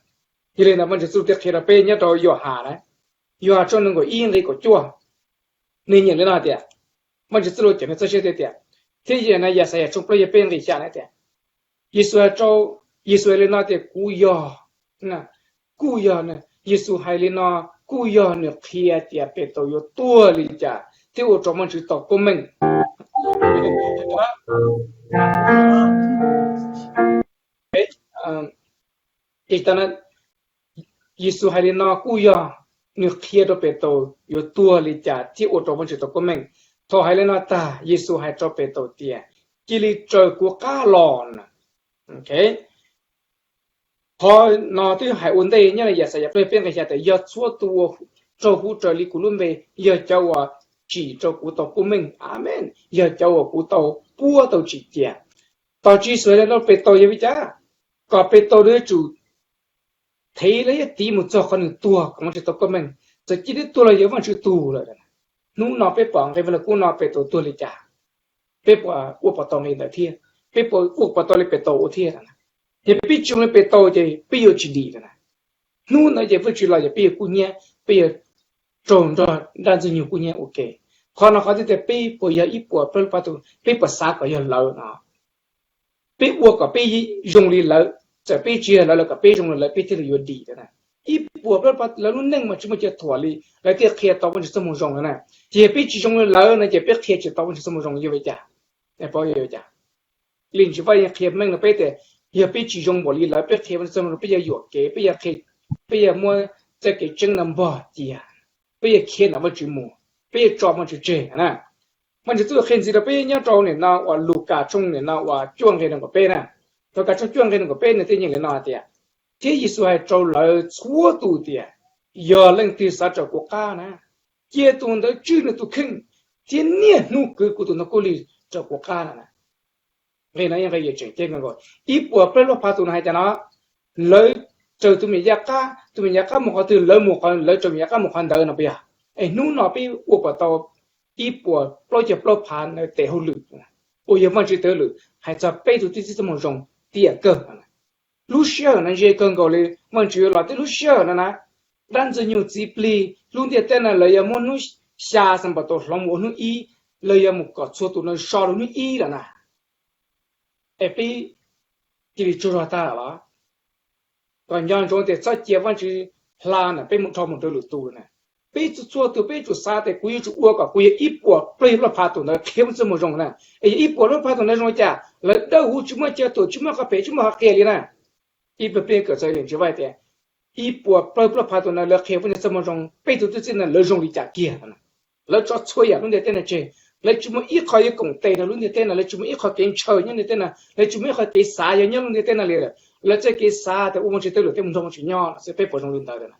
Yog li ntawd Vajtswv txuj thiaj qhia rau peb nyob rau Yuhas na, Yuhas tshooj nees nkaum ib nqe kaum cuaj, nws nyeem li no tias, Vajtswv txuj lus cawm nws txoj sia thiaj tias, thiab yam no Yaxayas tshooj plaub yog peb nqe xya na tias, Yexus hais rau, Yexus hais li no tias kuv yog, kuj yog, Yexus hais li no kuj yog nws qhia tias Petus yuav tuag li cas thiab ua rau Vajtswv tau koob meej. Yexus hais li no kuj yog nws qhia rau Petus yuav tuag li cas thiab ua rau Vajtswv tau koob meej. Thaum hais li no tag, Yexus hais rau Petus tias, cia li raws kuv qab los na. Qhov no twb hais ua ntej nyob li Yaxayas plaub peb nqe xya tias, yog txhua tus uas raug hu raws li kuv lub npe, yog cov uas tsim rau kuv tau koob meej. Amees. Yog cov uas kuv tau puab tau tsim cia. Tos tsis xav li no Petus yog vim cas? Kom Petus yuav tsum thev los yog tiv mus txog qhov nws tuag kom Vajtswv tau koob meej. Txawm cia li tuag los yog Vajtswv tug lawm. Hnub no peb pom nqe Vaj Lug Kub no Petus tuag li cas? Peb puas ua pom tau li ntawd thiab? Peb puas ua pom tau li Petus ua thiab? Yog peb tsis zoo li pem tau ces peb yuav tsis dim lawm na. Hnub ntawd ces Vajtswv los ces peb yuav kub hnyiab, peb yuav raug nrog dab ntxwg nyoog kub hnyiab ua ke. Qhov no qhov twg tias peb puas yog ib puas plaub phav tus, peb puas xav kom yog lawv no? Peb ua kom peb zoo li lawv, txawm peb tsis yog lawv los kom peb zoo li lawv peb thiaj li yuav dim lawm na. Ib puas plaub phav lawv lub neej mas tsis muaj chaw thuam li, lawv thiaj qhia tau Vajtswv txoj moo zoo no na. Ces yog peb tsis zoo li lawv no ces peb qhia tsis tau Vajtswv txoj moo zoo yuav ua cas? Li ntsis Vaj yeej qhia meej rau peb tias yog peb tsis zoo npaum li lawv peb qhia Vajtswv txoj moo zoo peb yuav yuam kev, peb yuav muab txoj kev tseeb no npog cia, peb yuav khiav ntawm Vajtswv mus, peb yuav tso Vajtswv tseg na. Vajtswv txoj lus qhia ntxiv rau peb nyob rau nim no uas Lukas tshooj nim no uas cuaj nqe nees nkaum peb na. Lukas tshooj cuaj nqe nees nkaum peb nws thiaj yeej li no tias, thiab Yexus hais rau lawv txhua tus tias, yog leej twg xav raws kuv qab na, cia tus ntawd tswj nws tus kheej, thiab niaj hnub kwv kuv tus ntoo khaub lig raws kuv qab na. Nqe no yog nqe yam tseem ceeb kawg nkaus. Ib puas plaub phav tus no hais tias no, lawv raws tus me nyuam yaus qab, tus me nyuam yaus qab mus qhov twg lawv mus, lawv raws me nyuam yaus qab mus qhov ntawd no puas yog? Es hnub no peb ua puas tau ib puas plaub caug plaub phav ntawd tes hauj lwm uas yog Vajtswv tes hauj lwm hais txog peb tus tub txib txoj moo zoo tiam kawg no? Lub sij hawm no ntse kawg nkaus li, Vajtswv yuav los tib lub sij hawm no na, dab ntxwg nyoog txiv plig lub ntiaj teb no lawv yuav muab hnub xya xam npam tau hloov mus ua hnub ib, lawv yuav mus kom txhua tus no so rau hnub ib lawm na. Es peb cia li tsaug zog tag lawm los? Kom nco ntsoov tias txhob cia Vajtswv hla na peb mus dhau mus rau lwm tus na. Peb txhua txhua tus peb yuav tsum xav tias kuv yuav tsum ua kom kuv yog ib puas plaub caug plaub phav tus ntawd qhia Vajtswv txoj moo zoo na. Es yog ib puas plaub phav tus ntawd zoo li cas? Lawv dawb huv, tsis muaj chaw thuam, tsis muaj qhov phem, tsis muaj qhov qias li na. Ib pliag peb kawm txog lim ntsis Vaj tias ib puas plaub caug plaub phav tus ntawd lawv qhia Vajtswv txoj moo zoo, peb tus tub txib ntawd lawv zoo li cas kiag? Lawv tso txhua yam lub ntiaj teb no tseg, lawv tsis muaj ib qho yuav koom tes rau lub ntiaj teb no, lawv tsis muaj ib qho kev ntshaw nyob ntiaj teb no, lawv tsis muaj ib qho kev xav yog nyob lub ntiaj teb no li lawm. Lawv txoj kev xav tias ua Vajtswv tej lus thiab mus nrog Vajtswv nyob lawm xwb, peb puas zoo li ntawd na?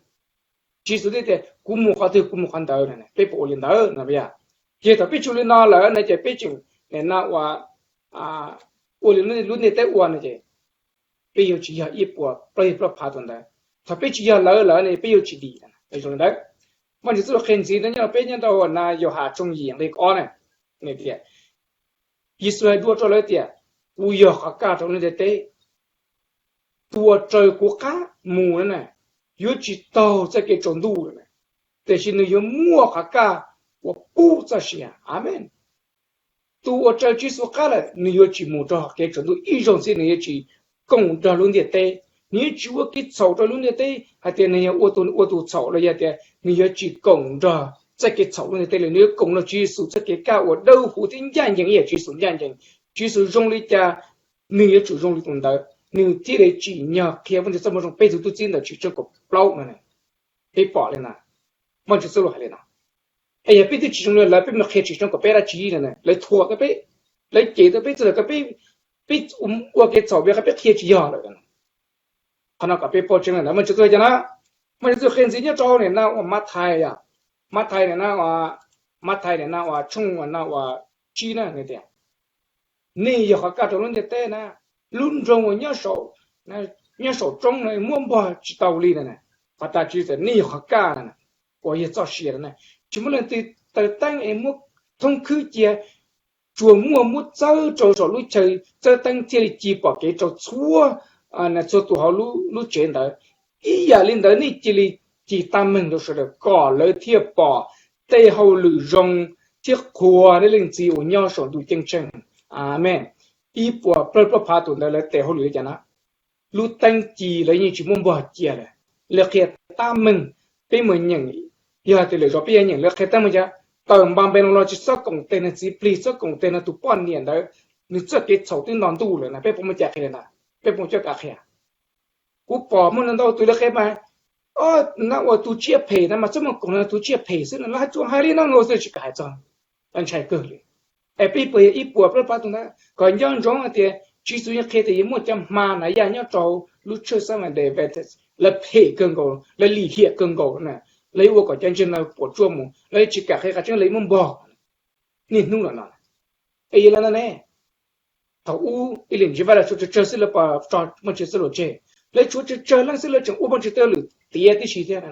Tswv Yexus thiaj tias kuv mus qhov twg kuv mus qhov ntawd na, peb puas ua li ntawd no? Yog thaum peb tsis ua li no lawm no ces peb tseem nim no ua li lub ntiaj teb ua no ces peb yuav tsis yog ib puas plaub caug plaub phav tus ntawd. Thaum peb tsis yog lawv lawm no peb yuav tsis dim zoo li ntawd. Vajtswv txoj lus qhia ntxiv no nyob rau peb nyob rau na Yauhas tshooj yim nqe kaum ob na, tias Yexus hais dua rau lawv tias, kuv yog qhov kaj rau lub ntiaj teb, tus uas raws kuv qab mus no na, yuav tsis taug txoj kev tsaus ntuj lawm na, tiam sis nws yuav muaj qhov kaj uas pub txoj sia. Amees. Tus uas raws Tswv Yexus qab lawm nws yuav tsis mus rau kev tsaus ntuj ib zaug ntxiv, nws yuav tsis koom nrog lub ntiaj teb, nws yuav tsis ua kev txhaum rau lub ntiaj teb hais tias nws yog ua tus, ua tus txhaum los yog tias nws yuav tsis koom nrog txoj kev txhaum lub ntiaj teb li, nws yuav koom nrog Tswv Yexus txoj kev kaj uas dawb huv thiab ncaj ncees ib yam Tswv Yexus ncaj ncees. Tswv Yexus zoo li cas nws yuav tsum zoo li tus ntawd, nws thiaj li tsim nyog qhia Vajtswv txoj moo zoo peb tus tub txib ntawm Tshwm Tsheej kaum plaub no. Peb pom li no, Vajtswv txoj lus hais li no. Es yog peb twb tsis zoo li lawv, peb mus qhia Tshwm Tsheej kaum peb dab tsi no, lawv thuam tau peb, lawv cem tau peb, txhua yam kom peb, peb ua kev txhaum vim qhov peb qhia tsis yog lawm. Qhov no kom peb paub tseeb li ntawd. Vajtswv txoj lus hais tias no, Vajtswv txoj lus qhia ntxiv nyob rau nim no uas Mathais, Mathais nim no, Mathais nim no uas tshooj no uas tsib na, tias nej yog qhov kaj rau lub ntiaj teb na, lub nroog uas nyob saum roob no muab npog tsis tau li no. Qhov tas tswv tias nej yog qhov kaj no, uas yog txoj sia no na. Tsis muaj leej twg taws teeb es muab thoob khwb cia, tsuas muaj muab txawb rau saum lub chaw txawb teeb thiaj li ci pom kev rau txhua, txhua tus hauv lub tsev ntawd. Ib yam li ntawd nej cia li ci tab meeg rau sawv daws kom lawv thiaj pom tej hauj lwm zoo thiab qhuas nej Leej Txiv uas nyob saum ntuj ceeb tsheej. Amees. Ib puas plaub plaub phav tus ntawd lawv tes hauj lwm li cas na? Lub teeb ci lawv yeej tsis muab npog cia lawm, lawv qhia tab meeg. Peb mus nyeem, yog tias lwm zaus peb yuav nyeem lawv qhia tab meeg cas, tawm npas npe loo los tsis txhob koom tes nrog txiv plig, txhob koom tes nrog tus poj niam ntawd, nws txoj kev txhaum twb nto ntuj lawm na. Peb puas muaj cai qhia li ntawd? Peb puas muaj coj kam qhia? Kuv pom muaj ntau tus lawv qhia mas, o, no ua tus tsiaj phem no mas txhob mus koom nrog tus tsiaj phem xwb no, lawv hais tsuas hais li no nkaus xwb, tsis kam hais txog. Lawv ntshai kawg li. Es peb puas yog ib puas plaub phav tus ntawd? Kom nco ntsoov hais tias Tswv Yexus yeej qhia tias yuav muaj cov hma na yaj nyob rau lub tshawj xeeb Adventist, lawv phem kawg nkaus, lawv lim hiam kawg nkaus na, lawv yuav ua kom cov ntseeg no puas tsuaj mus, lawv tsis kam qhia qhov tseeb, lawv yuav muab npog niaj hnub lawm no. Es yog li ntawd ne, thaum ub ib lim ntsis Vaj lawv tshuav tsawg tsawg xwb lawv pom tso Vajtswv txoj lus tseg, lawv tshuav tsawg tsawg leej xwb lawv tseem ua Vajtswv tej lus tiav tib si thiab.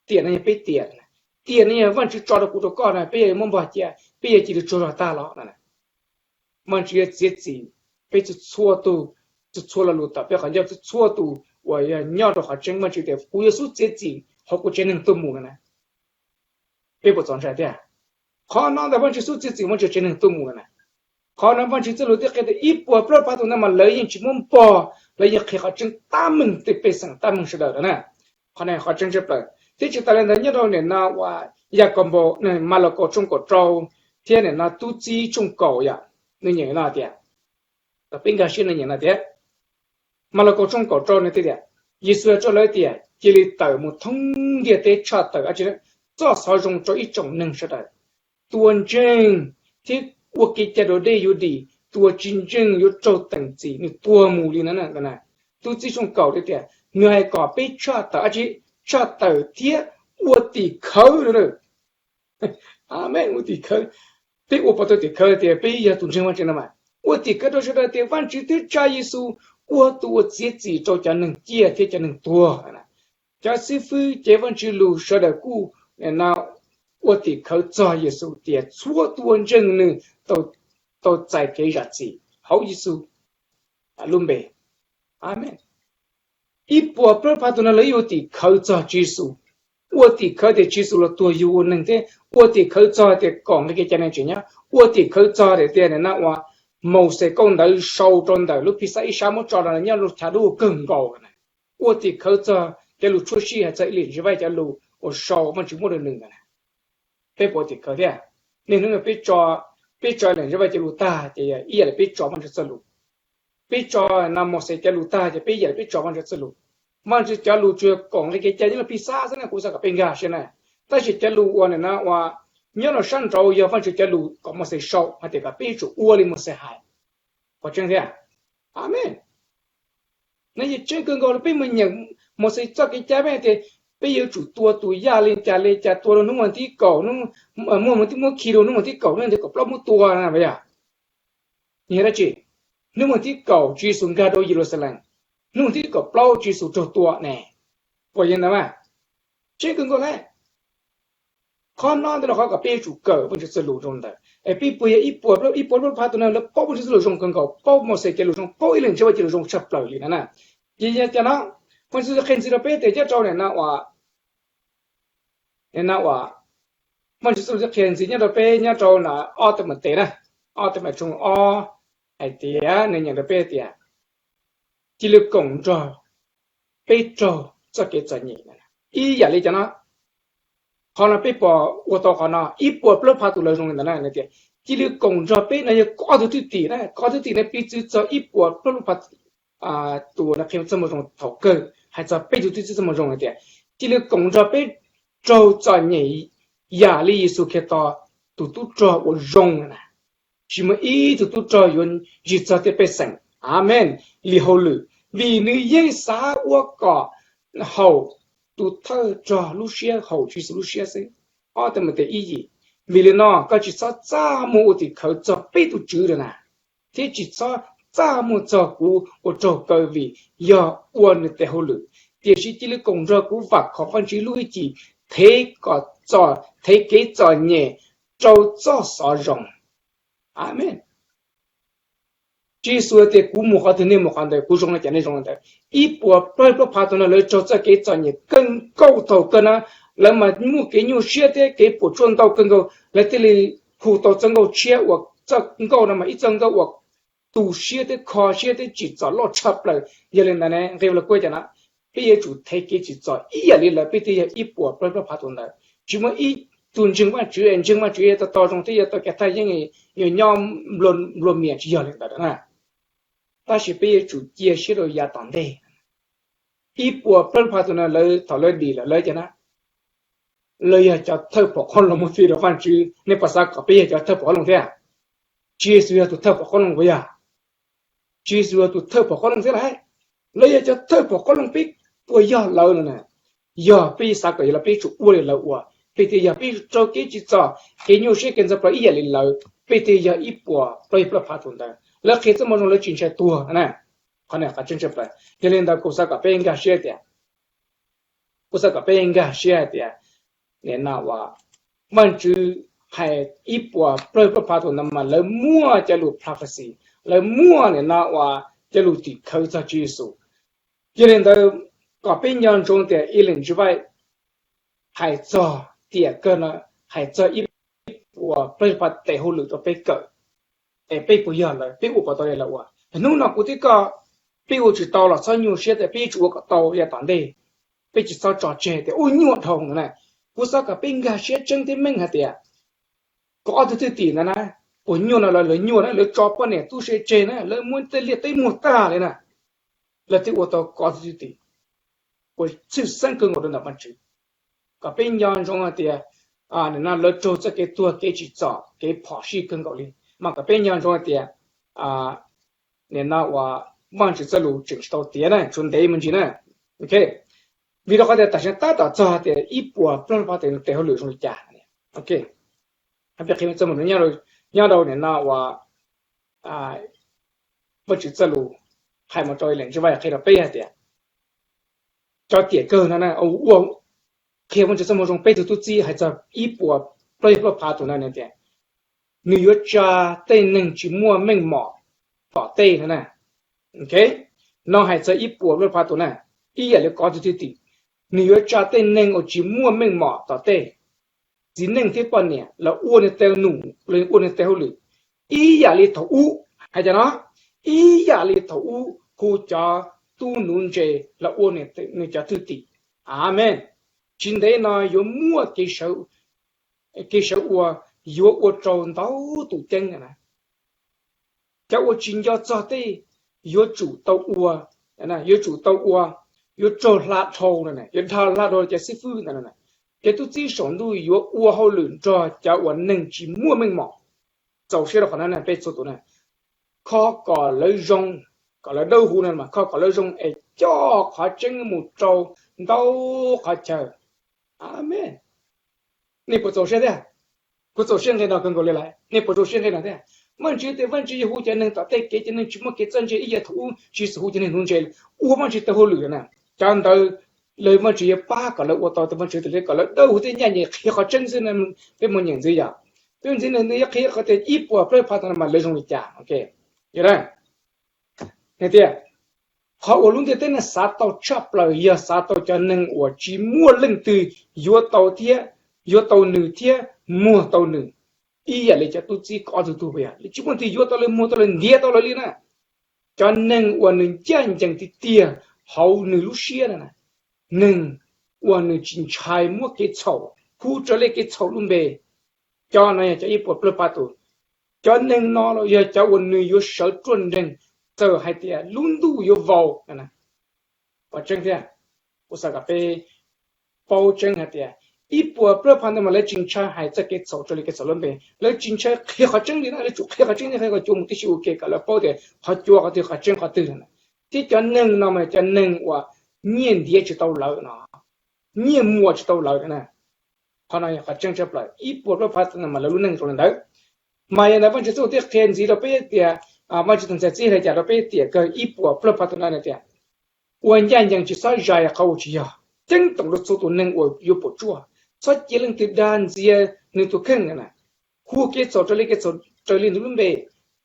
Tiam no yog peb tiam, tiam no yog Vajtswv tso rau kuv rau koj na, peb yuav muab npog cia, peb yuav cia li tsaug zog tag los no. Vajtswv yuav txiav txim peb txhua txhua tus, txhua lo lus tawm peb qhov ncauj, txhua tus uas yog nyob rau qhov tseeb Vajtswv tias kuv yuav xub txiav txim hauv kuv tsev neeg tuaj mus no na. Peb puas txaus ntshai thiab? Qhov no ntawm Vajtswv xub txiav txim Vajtswv tsev neeg tuaj mus no na. Qhov no Vajtswv txoj lus twb qhia tias ib puas plaub phav tus no mas lawv yeej tsis muab npog, lawv yeej qhia qhov tseeb tab meeg tej pej xeem tab meeg sawv daws na. Qhov no qhov tseeb tshaj plaws. Thiab tsis tas li ntawd nyob rau nim no uas Yakaunpaus, Malakaus tshooj kaum rau thiab nim no Tub Txib tshooj kaum yom, nws nyeem no tias, peb nkag siab nws nyeem no tias, Malakaus tshooj kaum rau nws thiaj tias, Yexus hais rau lawv tias cia li tawm mus thoob ntiaj teb tshaj tawm dab tsi? Txoj xov zoo rau ib tsoom neeg sawv daws. Tua ntseeg thiab ua kev cai raus dej yuav dim, tua tsis ntseeg yuav raug teem txim, nws tuag mus li no na. Tub Txib tshooj kaum thiaj tias nws hais kom peb tshaj tawm dab tsi? Tshaj tawm thiab ua tim khawv no. Amees, ua tim khawv. Peb ua puas tau tim khawv tias peb yog tus ntseeg Vajtswv no mas? Ua tim khawv rau sawv daws tias Vajtswv twb tsa Yexus ua tus uas txiav txim rau cov neeg ciaj thiab cov neeg tuag. Cov xib fwb cev Vajtswv lus sawv daws kuj ua tim khawv txog Yexus tias txhua tus uas ntseeg nws tau txais kev zam txim hauv Yexus lub npe. Amees. Ib puas plaub phav tus no lawv yeej ua tim khawv txog Tswv Yexus, ua tim khawv tias Tswv Yexus los tuag yug ua neeg thiab ua tim khawv txog tias kom nqi kev cai neeg tseem nyob, ua tim khawv txog tias tias nim no uas Mauxes kauj ntawv sau rau ntawm lub Phijxab Ib Sab muab tso rau nyob lub chav dub kawg nkaus na. Ua tim khawv txog cov lus tshuab sij hawm txog Ib Leej Ntsis Vaj cov lus uas sau Vajtswv muab rau nws ntawd na. Peb puas ua tim khawv thiab? Niaj hnub no peb tso, peb tso Ib Leej Ntsis Vaj cov lus tag ces ib yam li peb tso Vajtswv txoj lus. Peb tso no Mauxes cov lus tag ces peb ib yam li peb tso Vajtswv txoj lus. Vajtswv cov lus tsuas kom nqi kev cai nyob lub Phijxab xwb na, kuv xav kom peb nkag siab na. Tab sis cov lus uas nim no uas nyob rau sab nraud yog Vajtswv cov lus kom Mauxes sau hais tias kom peb yuav tsum ua li Mauxes hais. Qhov tseeb thiab? Amees. No yog tseeb kawg nkaus li peb mus nyeem Mauxes txoj kev cai peb tias peb yuav tsum tua tus yaj li cas li cas, tua rau hnub vas thib kaum, muaj hnub vas thib, muab khi rau hnub vas thib kaum, hnub vas thib kaum plaub muab tua na, puas yog? Yog dab tsi? Hnub vas thib kaum Tswv Yexus nkag rau Yeluxalees, hnub vas thib kaum plaub Tswv Yexus raug tua ne. Puas yog ntawd mas? Tseeb kawg nkaus li. Qhov no ntawd yog qhov kom peb yuav tsum kawm Vajtswv txoj lus zoo ntawd es peb puas yog ib puas, ib puas plaub phav tus no lawv paub Vajtswv txoj lus zoo kawg nkaus, paub Mauxes cov lus zoo, paub Ib Leej Ntsis Vaj cov lus zoo tshaj plaws li no na. Ces yog cov no, Vajtswv qhia ntxiv rau peb tias nyob rau nim no uas, nim no uas Vajtswv txoj lus qhia ntxiv nyob rau peb nyob rau no Ob Teem Meem Tes na, Ob Teem Meem Tes tshooj ob, hais tias nws nyeem rau peb tias cia li koom nrog peb raug txoj kev txom nyem. Ib yam li cov no, qhov no peb puas ua tau qhov no? Ib puas plaub phav tus lawv zoo li ntawd na, tias cia li koom nrog peb no yog ob tug thwj tim na, ob tug thwj tim no piv txwv txog ib puas plaub phav tus no qhia txoj moo zoo thaum kawg, hais txog peb tus thwj tim txoj moo zoo hais tias cia li koom nrog peb raug txom nyem yam li Yexus Khetos tus tub rog uas zoo na. Tsis muaj ib tug tub rog yuav ntsig txog tej pej xeem, amees, li hauj lwm, vim nws yeej xav ua kom haum tus thawj rog lub siab, haum Tswv Yexus lub siab xwb. Ob Teem Meem Tes ib yim. Vim li no koj tsis txhob txaj muag ua tim khawv txog peb tus Tswv lawm na, thiab tsis txhob txaj muag txog kuv uas raug kaw vim yog ua nws tes hauj lwm, tiam sis cia li koom nrog kuv vam khom Vajtswv lub hwj chim thev kom txom, thev kev txom nyem rau txoj xov zoo. Amees. Tswv Yexus tias kuv mus qhov twg nej mus qhov ntawd, kuv zoo li cas nej zoo li ntawd. Ib puas plaub phav tus no lawv raug txoj kev txom nyem kawg nkaus thaum kawg na, lawv mas muaj kev nyuaj siab thiab kev puas tsuaj ntau kawg nkaus, lawv thiaj li hu tau txoj nkauj tshiab uas txoj nkauj no mas ib txoj nkauj uas tu siab thiab kho siab thiab tsim txom loj tshaj plaws. Yog li ntawd ne, nqe lus kuj cov no, peb yuav tsum thev kev tsim txom ib yam li lawv, peb thiaj yog ib puas plaub phav tus ntawd. Tsis muaj ib tug ntseeg Vajtswv, ntseeg Vajtswv yog tau tau zoo thiab yog tau kev thaj yeeb, yog nyob nplua mias, tsis yog li ntawd na. Tab sis peb yuav tsum cia siab rau yav tom ntej. Ib puas plaub phav tus no lawv thaum lawv dim lawm lawv cov na, lawv yog cov thawj pom qab loo muab fij rau Vajtswv. Nej puas xav kom peb yog cov thawj pom qab loo thiab? Tswv Yexus yog tus thawj pom qab loo puas yog? Tswv Yexus yog tus thawj pom qab loo thiab lauj. Lawv yog cov thawj pom qab loo, peb puas yog lawv no na? Yog peb xav kom yog lawv, peb tsum ua li lawv ua. Peb thiaj yog, peb raug kev tsim txom, kev nyuaj siab, kev ntxhov plawv ib yam li lawv, peb thiaj yog ib puas plaub phav tus ntawd. Lawv qhia txoj moo zoo lawv tsis ntshai tuag na. Qhov no qhov tseeb tshaj plaws. Yog li ntawd kuv xav kom peb nkag siab tias, kuv xav kom peb nkag siab hais tias, nim no uas Vajtswv hais ib puas plaub phav tus ntawd mas lawv muaj cov lus prophecy, lawv muaj nim no uas cov lus tim khawv txog Tswv Yexus. Yog li ntawd, kom peb nco ntsoov tias Ellen G. White hais txog tiam kawg no, hais txog ib puas plaub phav tes hauj lwm rau peb kawm, es peb puas yog lawv, peb ua puas tau li lawv ua. Hnub no kuv thiab koj, peb ua tsis tau los txhob nyuaj siab tias peb yuav tsum ua kom tau yav tom ntej, peb tsis txhob tso tseg tias ua nyuaj dhau no na. Kuv xav kom peb nkag siab tseeb thiab meej hais tias kaum ob tug thwj tim ntawd na, puas nyuaj no los lawv nyuaj na, lawv tso poj niam tub se tseg na, lawv muab tej liaj teb muag tag li na, lawv thiaj ua tau kaum ob tug thwj tim uas tshwj xeeb kawg nkaus rau ntawm Vajtswv. Kom peb nco ntsoov hais tias nim no lawv raug txoj kev tuag kev tsim txom kev phom sij kawg nkaus li, mas kom peb nco ntsoov hais tias nim no uas Vajtswv txoj lus tseem tsis tau tiav na, tshuav ntev me ntsis na. Vim rau qhov tias tam sim tab tom txog tias ib puas plaub phav tes hauj lwm zoo li cas. Nyob rau nim no uas Vajtswv txoj lus hais mus rau Ellen G. White qhia rau peb hais tias cov tiam kawg no ua qhia Vajtswv txoj moo zoo peb tug tub txib hais txog ib puas plaub phav tus no tias nws yuav tsa tej neeg tsis muaj meej mom tom tej no na. No hais txog ib puas plaub phav tus na, ib yam li kaum ob tug thwj tim, nws yuav tsa tej neeg uas tsis muaj meej mom tom tej, txiv neej thiab poj niam los ua nws tej num, los ua nws tej hauj lwm, ib yam li thaum ub. Hais tias no, ib yam li thaum ub hu cov tub nuv ntse los ua nws cov thwj tim. Amees. Tsis ntev no yuav muaj kev sawv ua, yuav ua rau ntau tus ceeb na. Cov uas tsis nco txog tej yuav tsum tau ua, yuav tsum tau ua, yuav raug hla dhau, yuav dhau hla dhau cov xib fwb ntawd. Cov tub txib saum ntuj yuav ua hauj lwm nrog cov uas neeg tsis muaj meej mom. Txaus siab rau qhov no peb txhua tus na, kho kom lawv zoo, kom lawv dawb huv no mas kho kom lawv zoo es coj qhov tseeb mus rau ntau qhov chaw. Amees. Nej puas txaus siab thiab? Kuv txaus siab nqe no kawg nkaus li lawm, nej puas txaus siab nqe no thiab? Vajtswv tias Vajtswv yuav hu cov neeg tom tej kev, cov neeg tsis muaj kev txawj ntse ib yam thaum ub, tsis xav hu cov neeg nuv ntse, ua Vajtswv tej hauj lwm na. Cov ntawd lawv Vajtswv yuav pab kom lawv ua tau tias Vajtswv tias li kom lawv dawb huv thiab ncaj ncees qhia qhov tseeb xwb. Peb mus nyeem ntxiv yom, peb mus ntxiv nws yuav qhia qhov tias ib puas plaub phav tus no mas lawv zoo li cas. Nws tias qhov uas lub ntiaj teb no xav tau tshaj plaws yog xav tau cov neeg uas tsis muaj leej twg yuav tau thiab, yuav tau nws thiab muag tau nws, ib yam li cov tub txib kaum ob tug tug, yog tsis muaj leej twg yuav tau lawv, muag tau lawv, ntiav tau lawv li na. Cov neeg uas nws ncaj ncees tiag tiag hauv nws lub siab na, neeg uas nws tsis ntshai muab kev txhaum hu raws li kev txhaum lub npe, cov no yog cov ib puas plaub phav tus. Cov neeg no los yog cov uas nws yuav sawv ruaj nreeg txawm hais tias lub ntuj yuav vau. Qhov tseeb thiab, kuv xav kom peb paub tseeb hais tias ib puas plaub phav ntawd mas lawv tsis ntshai hais txoj kev txhaum raws li kev txhaum lub npe, lawv tsis ntshai qhia qhov tseeb li na, lawv tsum qhia qhov tseeb thiab qhia kom cua mus tib si ua ke kom lawv paub tias qhov cua qhov twg, qhov tseeb qhov twg. Thiab cov neeg no mas cov neeg uas nyiaj ntiav tsis tau lawv no, nyiaj muas tsis tau lawv na. Qhov no yog qhov tseeb tshaj plaws, ib puas plaub phav no mas lawv lub neej zoo li ntawd. Mas yog ntawd Vajtswv txuj thiaj qhia ntxiv rau peb tias, Vajtswv tus ntxhais txib hais cas rau peb tiam kawg ib puas plaub phav tus no tias ua ncaj ncees, tsis txhob zais qhov uas tsis yog, ceeb toom rau txhua tus neeg uas yuav puas tsuaj, txhob cia leej twg dag ntxias nws tus kheej na. Hu kev txhaum raws li kev txhaum raws li nws lub npe,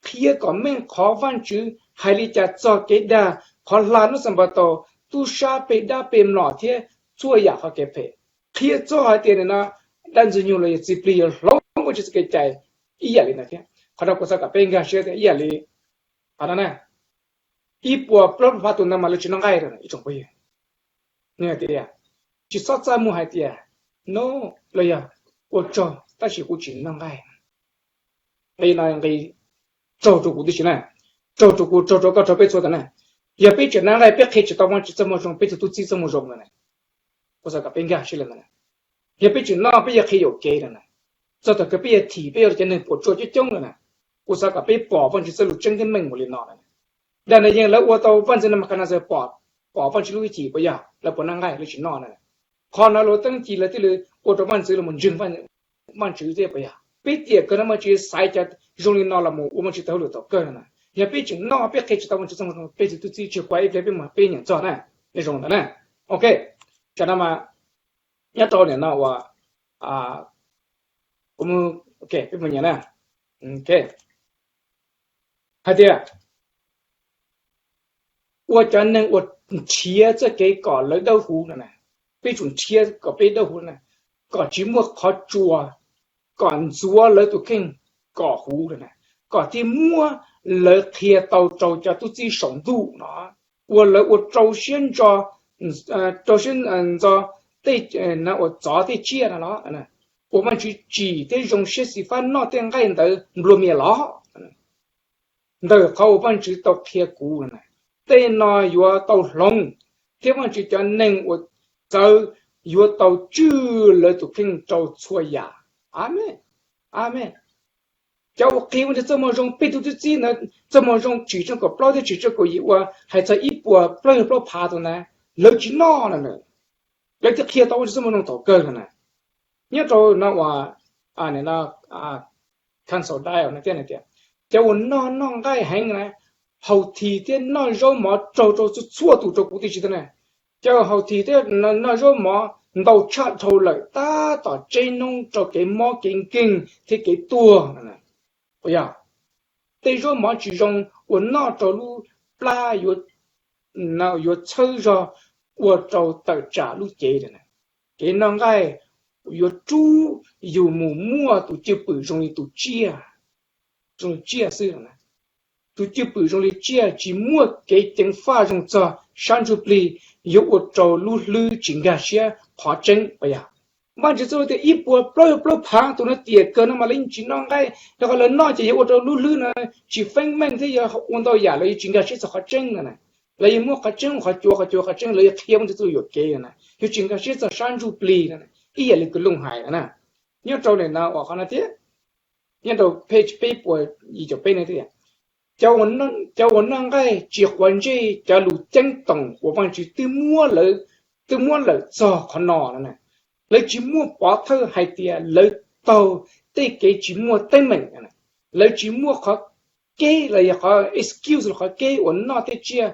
qhia kom meej qhov Vajtswv hais li cas txog kev dag, qhov hla hnub Xanpataus, tub sab pem dab pem mlom thiab txhua yam qhov kev phem. Qhia txog hais tias nim no dab Ntxwg Nyoog los yog txiv plig yuav hloov Vajtswv txoj kev cai ib yam li ntawd thiab. Qhov no kuv xav kom peb nkag siab tias ib yam li qhov no na, ib puas plaub phav tus ntawd mas lawv tsis noj nqaij rau ib tsoom phooj ywg. Nws hais tias tsis txhob txaj muag hais tias no los yog ua tsaug tab sis kuv tsis noj nqaij. Nqe no nqe raug rau kuv tib si na, raug rau kuv, raug rau koj, raug peb txhua tus na. Yog peb tseem noj nqaij peb qhia tsis tau Vajtswv txoj moo zoo, peb tus tub txib txoj moo zoo lawm na. Kuv xav kom peb nkag siab li ntawd. Yog peb tseem noj peb yuav qhia yuam kev lawm na, txog thaum kawg peb yuav thim, peb yuav ua cov neeg puas tsuaj coob coob lawm na. Kuv xav kom peb pom Vajtswv txoj lus tseeb thiab meej mus li no lawm. Dag Nas Yees lawv ua tau vaj ntxwv Nebukhadnezzar pom, pom Vajtswv lub hwj chim puas yog? Lawv puas noj nqaij? Lawv tsis noj na. Qhov no lawv teeb ci lawv thiaj li ua rau vaj ntxwv los mus ntseeg Vajtswv thiab puas yog? Peb tiam kawg no Vajtswv xaiv cov zoo li no los mus ua Vajtswv tes hauj lwm tom kawg no na. Yog peb tseem noj peb qhia tsis tau Vajtswv txoj moo zoo, peb tus tub txib tsis quav ib pliag peb mus peb nyeem txog na. Nej zoo ntawd na. Ok, tsam no mas nyob rau nim no uas kuv, ok, peb mus nyeem na. Ok, hais tias ua cov neeg uas nrhiav txoj kev kom lawv dawb huv no na. Peb tsum nrhiav kom peb dawb huv na, kom tsis muaj qhov tsua, kom ntxuav lawv tus kheej kom huv na, kom thiaj muab lawv qhia tau rau cov tub txib saum ntuj no, uas lawv ua rau siab ntso, rau siab ntxo tej uas txov tej tsiaj no los, uas Vajtswv tsim thiab zoo siab xyiv fab noj tej nqaij ntawd nplua mias los. Ntawm qhov uas Vajtswv tau qhia kuv, tej no yuav tau hloov, thiab Vajtswv cov neeg uas txawv yuav tau tswj lawv tus kheej rau txhua yam. Amees. Amees. Cov uas qhia Vajtswv txoj moo zoo, peb tug tub txib ntawd txoj moo zoo tsim tshooj kaum plaub thiab tsim tshooj kaum yim uas hais txog ib puas plaub caug plaub phav tus ntawd, lawv tsis noj no na. Lawv thiaj qhia tau Vajtswv txoj moo zoo thaum kawg no na. Nyob rau no uas Council Dial no thiab tias, cov uas noj noj nqaij heev na, haus this thiab noj zaub mov raug rau txhua txhua tus rau kuv tib si thiab na. Cov haus this thiab noj zaub mov ntau tshaj dhau lawm tab tom tseb noob rau kev mob kev nkeeg thiab kev tuag no. Yog tej zaub mov tsis zoo uas noj rau lub plab yuav txhawb zog ua rau tawm tsam lub cev. Kev noj nqaij yuav rub yus mus muaj tus cwj pwm zoo li tus tsiaj, zoo li tsiaj xwb. Tus cwj pwm zoo li tsiaj tsis muaj kev ceev faj zoo txog sab ntsuj plig, yuav ua rau lub hlwb tsis nkag siab qhov tseeb. Yog Vajtswv txoj lus tias ib puas plaub caug plaub phav tus no tiam kawg no mas lawv yeej tsis noj nqaij, yog qhov lawv noj ces yog ua rau lub hlwb no tsis feeb meej thiab yog ua ntau yam lawv yuav tsis nkag siab txog qhov tseeb no na. Lawv yuav muab qhov tseeb ua qhov cuav, qhov cuav ua qhov tseeb, lawv yuav qhia Vajtswv txoj lus yuam kev no na, yuav tsis nkag siab txog sab ntsuj plig no na. Ib yam li kwv Looj hais no na, nyob rau nim no uas qhov no thiab, nyob rau page peb puas yim caum peb no tias, cov uas noj nqaij tsis quav ntsej cov lus ceeb toom uas Vajtswv twb muab lawm txog qhov no no na, lawv tsis muaj pov thawj hais tias lawv taug tej kev tsis muaj teeb meem, lawv tsis muaj qhov keb los yog qhov excuse los qhov keb uas noj tej tsiaj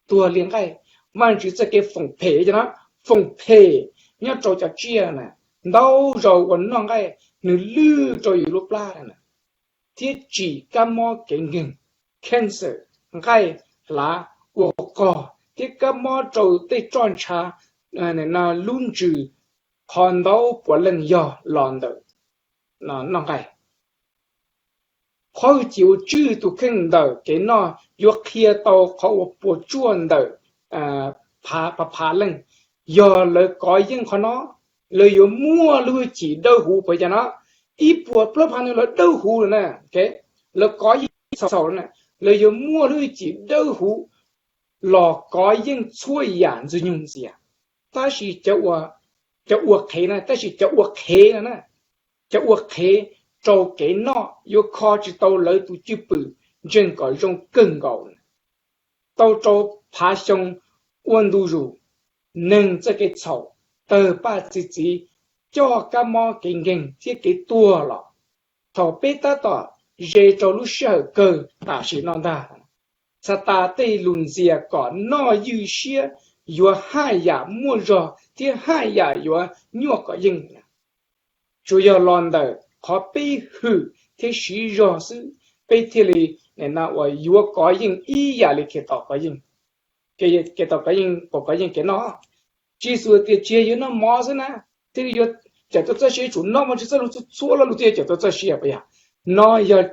tuag li nqaij. Vajtswv txoj kev foom phem no, foom phem nyob rau cov tsiaj na, ntau zaus uas noj nqaij nws lwj rau yus lub plab na, thiab tsim kab mob kev nkeeg, cancer, nqaij hlav ua qog thiab kab mob rau tej roj ntsha, lub ntsws, qhov ntau puav leej yog los ntawm noj nqaij. Qhov hwj chim uas tswj tus kheej ntawm kev noj yuav qhia tau qhov uas puas tsuaj ntawm phav phav leej. Yog lawv kov yeej qhov no, lawv yuav muaj lub hwj chim dawb huv puas yog no. Ib puas plaub phav ntawd lawv dawb huv lawm na, lawv kov yeej txhaum na, lawv yuav muaj lub hwj chim dawb huv los kov yeej txhua yam ntxwg nyoog ntxias. Tab sis cov ua qhev na, tab sis cov ua qhev no na, cov ua qhev rau kev noj yuav kho tsis tau lawv tus cwj pwm ntseeg kom zoo kawg nkaus. Tau rau phav xyoo ua ntu zus, neeg txoj kev txhaum, tawg paj txi txiv, coj kab mob kev nkeeg thiab kev tuag los. Thaum peb tab tom ze rau lub sij hawm kawg tam sim no ntag, Xatas tej lus ntxias kom noj ywj siab yuav haj yam muaj zog thiab haj yam yuav nyuaj kov yeej. Tsuas yog los ntawm qhov peb hwm thiab siv zog xwb, peb thiaj li uas yuav kov yeej ib yam li Khetos kov yeej. Khetos kov yeej, puas kov yeej kev noj? Tswv Yexus tias tsis yog yuav noj mov xwb na, thiaj li yuav cawm tau txoj sia, yuav tsum noj Vajtswv txoj lus txhua txhua lo lus thiaj yuav cawm tau txoj sia puas yog? No yog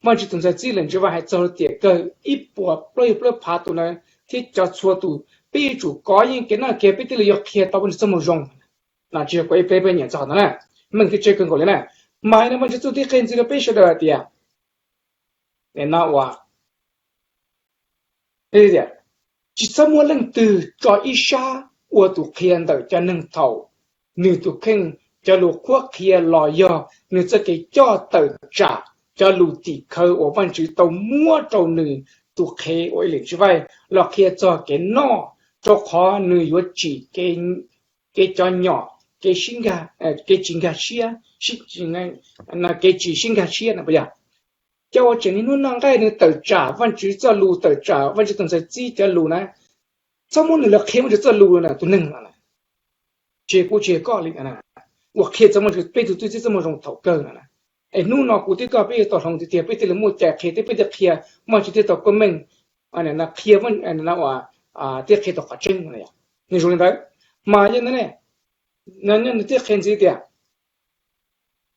Vajtswv tus ntxhais txib lawm ntsws vaj hais txog tiam kawg ib puas plaub caug plaub phav tus ntawd thiab cov txhua tus, peb yuav tsum kov yeej kev noj kiag peb thiaj li yuav qhia tau Vajtswv txoj moo zoo. No tsis yog kuv ib pliag peb nyiam txog ntawd na, meej thiab tsawg kawg nkaus li na. Mas no Vajtswv txuj tib qhia ntxiv rau peb sawv daws tias, no uas tsis txhob muaj leej twg tso ib sab ua tus qhia ntawm cov neeg thaum nws tus kheej, cov lus qhuab qhia los yog nws txoj kev coj tawm tsam cov lus tim khawv uas Vajtswv tau muab rau nws tus qhev uas ib lwm ntsws vaj los qhia txog kev noj, rau qhov nws yuav tsim kev cov nyom, kev sib, kev tsis nkag siab, kev tsis sib nkag siab no puas yog? Cov uas tseem niaj hnub noj nqaij nws tawm tsam Vajtswv txoj lus, tawm tsam Vajtswv tus ntxhais txib cov lus na, txhob muab nws los qhia Vajtswv txoj lus na tus neeg no. Tsis kuv tsis koj li uas qhia txog Vajtswv peb tus txuj txib txoj moo zoo thaum kawg no. Es hnub no kuv thiab koj peb yuav tau hloov tiag tiag peb thiaj li muaj cai qhia thiab peb thiaj qhia Vajtswv thiaj tau koob meej, qhia no thiab qhia tau qhov tseeb. Nws zoo li ntawd, mas yog ntawd ne, nws thiaj qhia ntxiv tias,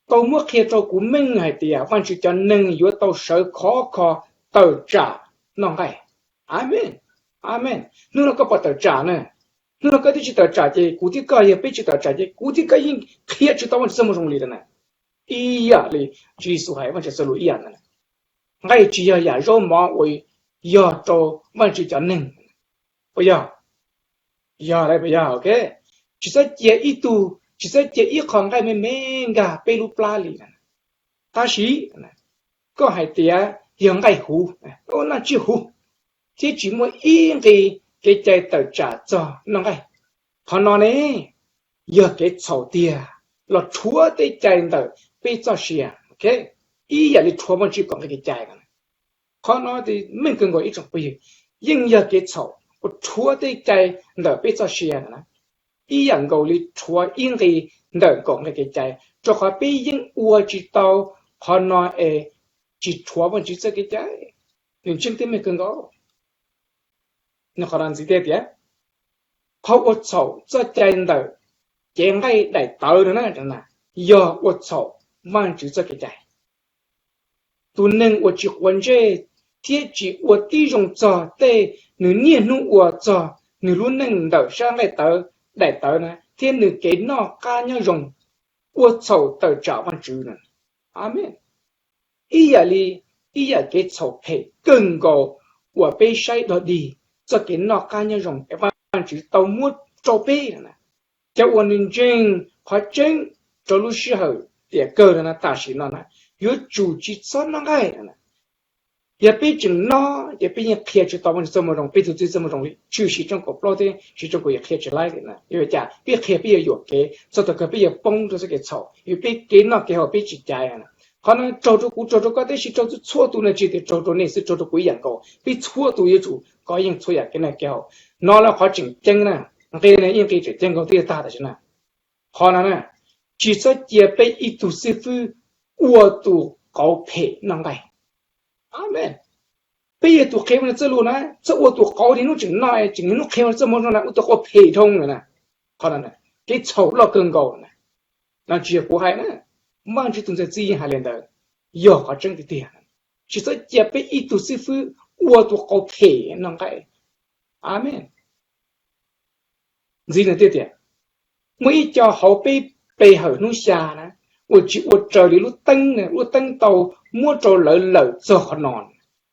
tau muab qhia rau kuv meej hais tias Vajtswv cov neeg yuav tau sawv khov kho tawm tsam noj nqaij. Amees, amees. Hnub no koj puas tawm tsam na? Hnub no koj twb tsis tawm tsam ces kuv thiab koj, yog peb tsis tawm tsam ces kuv thiab koj yeej qhia tsis tau Vajtswv txoj moo zoo li lawm na. Ib yam li Tswv Yexus hais Vajtswv txoj lus ib yam ntawd. Nqaij tsis yog yam zaub mov uas yog rau Vajtswv cov neeg. Puas yog? Yog, yog, ok. Tsis txhob cia ib tug, tsis txhob cia ib qho nqaij me me nkag peb lub plab li. Tab sis koj hais tias yog nqaij huv, noj tsiaj huv, thiab tsis muaj ib nqi kev cai tawm tsam txog noj nqaij. Qhov no ne, yog kev txhaum tiag los rhuav tej cai ntawm peb txoj sia, ib yam li rhuav Vajtswv kom nqi kev cai. Qhov no meej kawg nkaus ib tsoom phooj ywg, yeej yog kev txhaum uas rhuav tej cai ntawm peb txoj sia na, ib yam nkaus li rhuav ib nqi ntawm nkaum nqi kev cai, rau qhov peb yeej ua tsis tau qhov no es tsis rhuav Vajtswv txoj kev cai. Nws ntseeg tej meej kawg nkaus. Nws qhov no ntxiv tias, qhov ua txhaum txoj cai ntawm cev nqaij daim tawv no na, yog ua txhaum Vajtswv txoj kev cai. Tus neeg uas tsis quav ntsej thiab tsis ua tib zoo txog tej nws niaj hnub ua txog nws lub neej ntawm sab nqaij tawv, daim tawv na, thiab nws kev noj qab nyob zoo, ua txhaum tawm tsam Vajtswv na. Amees. Ib yam li, ib yam kev txhaum phem kawg nkaus uas peb saib dog dig txoj kev noj qab nyob zoo es Vajtswv tau muab rau peb na. Cov uas nws ntseeg qhov tseeb rau lub sij hawm tiam kawg no tam sim no na, yuav tsum tsis txhob noj nqaij. Yog peb tseem noj ces peb yeej qhia tsis tau Vajtswv txoj moo zoo, peb tus txib txoj moo zoo li tshwm sim tshooj kaum plaub thiab sim tshooj kaum yim qhia tsis laib li na. Yog cas peb qhia peb yuav yuam kev, txog thaum kawg peb yuav poob rau txoj kev txhaum, yog peb kev noj kev haus peb tsis caiv. Qhov no raug rau kuv raug rau koj, tab sis raug txhua tus no, tsis tias raug rau nej xwb, raug rau kuv ib yam nkaus. Peb txhua tus yuav tsum kov yeej txhua yam kev noj kev haus. No lawm qhov tseem ceeb na, nqi no ib nqi tseem ceeb nkaus thiaj tag tam sim na. Qhov no na, tsis txhob cia peb ib tug xib fwb ua tus qauv phem noj nqaij. Amees. Peb yog tus qhia Vajtswv txoj lus na, txhob ua tus qauv li hnub tseem noj tseem hnub qhia Vajtswv txoj moo zoo na, ua tus qauv phem dhau lawm na. Qhov no kev txhaum loj kawg nkaus na. No tsis yog kuv hais na, Vajtswv tus ntxhais txib yeej hais li ntawd, yog qhov tseeb tiag tiag. Tsis txhob cia peb ib tug xib fwb ua tus qauv phem noj nqaij. Amees. Ntxiv nws thiaj tias, muaj ib co hauv peb pe hawm hnub xya na, uas tsis ua raws li lub teeb, lub teeb tau muab rau lawv lawm txog qhov no.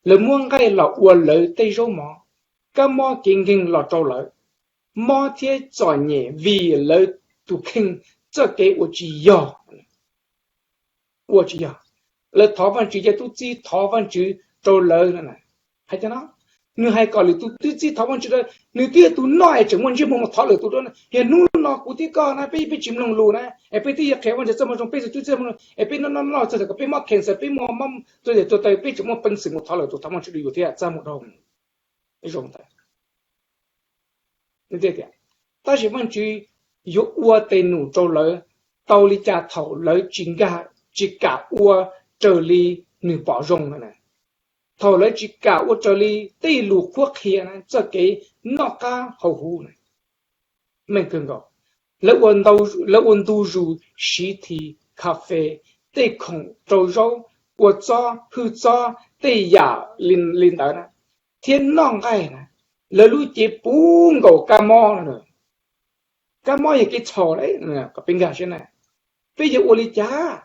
Lawv muab nqaij los ua lawv tej zaub mov, kab mob kev nkeeg los rau lawv, mob thiab txom nyem vim lawv tus kheej txoj kev ua tsis yog. Ua tsis yog. Lawv thov Vajtswv cov tub txib thov Vajtswv rau lawv. Hais tias no, nws hais kom lwm tus tub txib thov Vajtswv rau, nws twb yog tus noj es tseem muaj ntsej muag mus thov lwm tus rau. Yog hnub no kuv thiab koj na, peb peb tsis mloog lus na, es peb twb yog qhia Vajtswv txoj moo zoo, peb tus tub txib moo zoo, es peb noj noj noj txog kom peb mob cancer, peb muaj mob tuag tiag tuag taw, peb tseem muaj peev xwm mus thov lwm tus thov Vajtswv rau yus thiab txaj muag dhau. Zoo ntawd. Tab sis Vajtswv yuav ua tes num rau lawv tau li cas thaum lawv tsis nkag, tsis kam ua raws li nws pom zoo na. Thaum lawv tsis kam ua raws li tej lus qhuab qhia na, txoj kev noj qab haus huv na, meej kawg nkaus. Lawv ua, lawv ua ntu zus siv this, kas fes, tej khoom rau zaub, ua txob, hwj txob, tej yam li ntawd na, thiab noj nqaij na, lawv lub cev puv nkaus kab mob no. Kab mob yog kev txhaum, kom peb nkag siab na. Peb yuav ua li cas?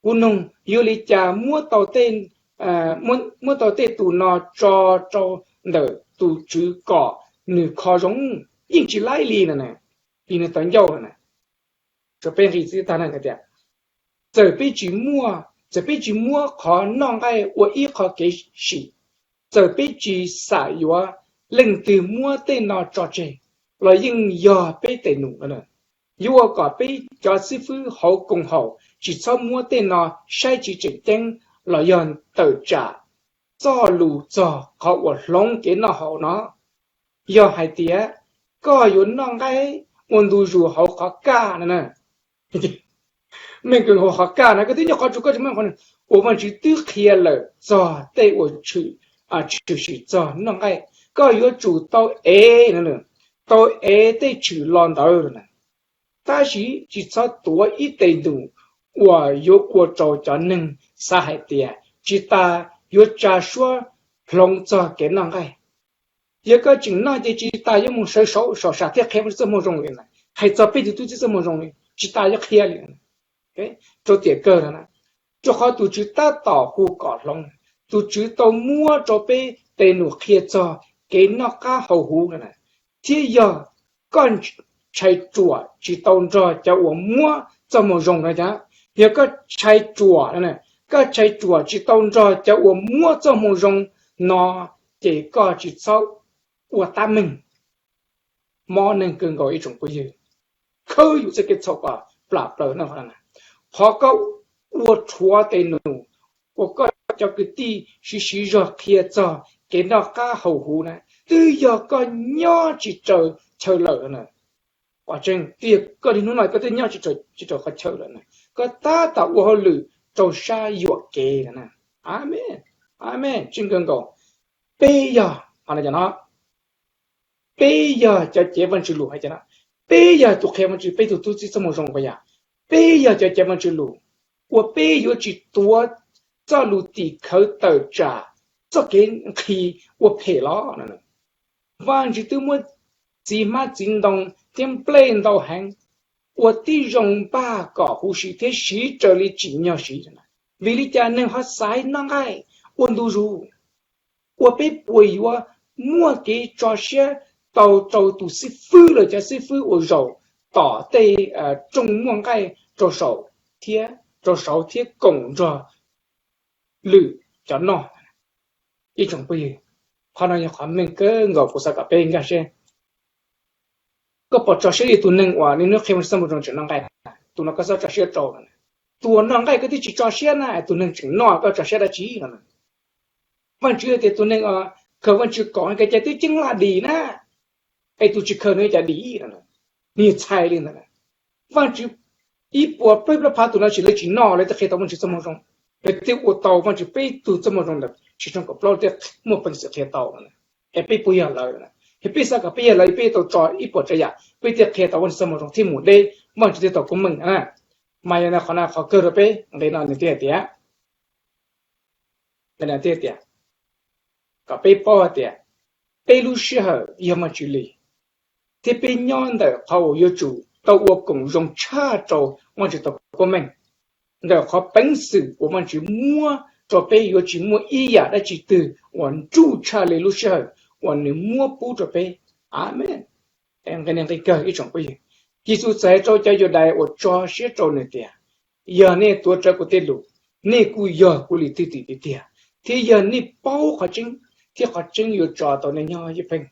Kuv nug, yuav li cas muab tau tej tus no tso rau ntawm tus Tswv kom nws kho zoo? Yeej tsis laib li no na, vim nws tau ncauj no na. Tsuas peb nqis txij tag na tias, txawm peb tsis muaj, txawm peb tsis muab qhov noj nqaij ua ib qho kev sim, txawm peb tsis xam yuav leej twg muab tej no tso tseg, los yeej yog peb tes num no. Yuav ua kom peb cov xib fwb hauv koom haum tsis txhob muab tej no saib tsis tseem ceeb, los yog tawm tsam txoj lus txog qhov uas hloov kev noj haus no. Yog hais tias koj yuav noj nqaij ua ntu zus hauv qhov kaj no na, meej kawg hauv qhov kaj no, koj twb nyob qhov tsuas koj tsis muaj qhov, uas Vajtswv twb qhia lawm txog tej uas tshwm sim txog noj nqaij. koj yuav tsum tau ev, tau ev tej tshwm los ntawd na. Tab sis tsis txhob tuav ib tes num uas yuav ua rau cov neeg xav hais tias tsis tas yuav tsa suab hloov txog kev noj nqaij. Yog koj tseem noj ces tsis tas yuav mus sawv saum sam thiab qhia Vajtswv txoj moo zoo li na. Hais txog peb tus tub txib txoj moo zoo li tsis tas yuav qhia li rau tiam kawg no na. Rau qhov tus Tswv tab tom hu kom hloov, tus Tswv tau muab rau peb tes num qhia txog kev noj qab haus huv no na. Thiab yog koj ntshai ruam tsis tau nrog cov uas muab txoj moo zoo no, yog koj ntshai ruam, koj ntshai ruam tsis tau nrog cov uas muab txoj moo zoo no, ces koj tsis txhob ua tab meeg. Mob neeg kawg nkaus ib tsoom phooj ywg, khawb yus txoj kev txhaum kom plam plaws no. Qhov koj ua rhuav tes num uas koj cov kwv tij siv siv zog qhia txog kev noj qab haus huv na, twb yog koj nyob tsis raws chaw lawm na. Qhov tseeb twb yog koj niaj hnub no koj twb nyob tsis raws qhov chaw lawm na, koj tab tom ua hauj lwm rau sab yuam kev na. Amees, amees, tseeb kawg nkaus. Peb yog, no, peb yog cov cev Vajtswv lus hais tias, peb yog tus qhia Vajtswv, peb tus tub txib txoj moo zoo uas yog, peb yog cov cev Vajtswv lus, uas peb yuav tsis tuav txoj lus tim khawv tawm tsam txoj kev nqhis ua phem los. Vajtswv twb muab txiv hmab txiv ntoo thiab nplej ntau heev ua tib zoo npaj kom huv si thiab siv raws li tsim nyog siv. Vim li cas neeg ho xaiv noj nqaij ua ntu zus? Ua peb puas yuav muaj kev tso siab tau rau tus xib fwb los cov xib fwb uas zaum tom tej rooj muaj nqaij rau saum thiab, rau saud thiab koom nrog lwm cov noj? Ib tsoom phooj ywg, qhov no yog qhov meej kawg nkaus kuv xav kom peb nkag siab. Koj puas tso siab li tus neeg uas niaj hnub qhia Vajtswv txoj moo zoo tseem noj nqaij na? Tus no koj txhob tso siab rau. Tus uas noj nqaij koj twb tsis tso siab na, tus neeg tseem noj koj tso siab dab tsi no? Vajtswv tias tus neeg khaws Vajtswv koom kev cai twb ceeb laj dim na, es tus tsis khaws nws cas dim no? Nws txhais li ntawd. Vajtswv ib puas peb plaub phav tus no tsis, lawv tsis noj lawv thiaj qhia tau Vajtswv txoj moo zoo, lawv thiaj ua tau Vajtswv peb tug txoj moo zoo ntawm Tswv tshooj kaum plaub thiaj muaj peev xwm qhia tau. Es peb puas yog lawv? Yog peb xav kom peb yog lawv, peb yuav tau tso ib puas tsav yam peb thiaj qhia tau Vajtswv txoj moo zoo thiab mus deb, Vajtswv thiaj tau koob meej. Mas yog qhov no qhov kawg rau peb nqe no nws thiaj hais tias, nqe no thiaj tias, kom peb paub hais tias peb lub sij hawm yog Vajtswv li, thiab peb nyob ntawm qhov uas yuav tsum tau ua koom zoo tshaj rau Vajtswv tau koob meej. Ntawm qhov peev xwm uas Vajtswv muab rau peb yuav tsis muaj ib yam dab tsi twg uas nruj tshaj li lub sij hawm uas nws muab pub rau peb. Amees. Nqe no nqe kawg ib tsoom phooj ywg. Yexus txhais rau cov Yudais uas tso siab rau nws tias, yog nej tuav rawv kuv tej lus, nej kuj yog kuv leej twg tiag tiag, thiab yog nej paub qhov tseeb, thiab qhov tseeb yuav tso tau nej nyob ywj pheej.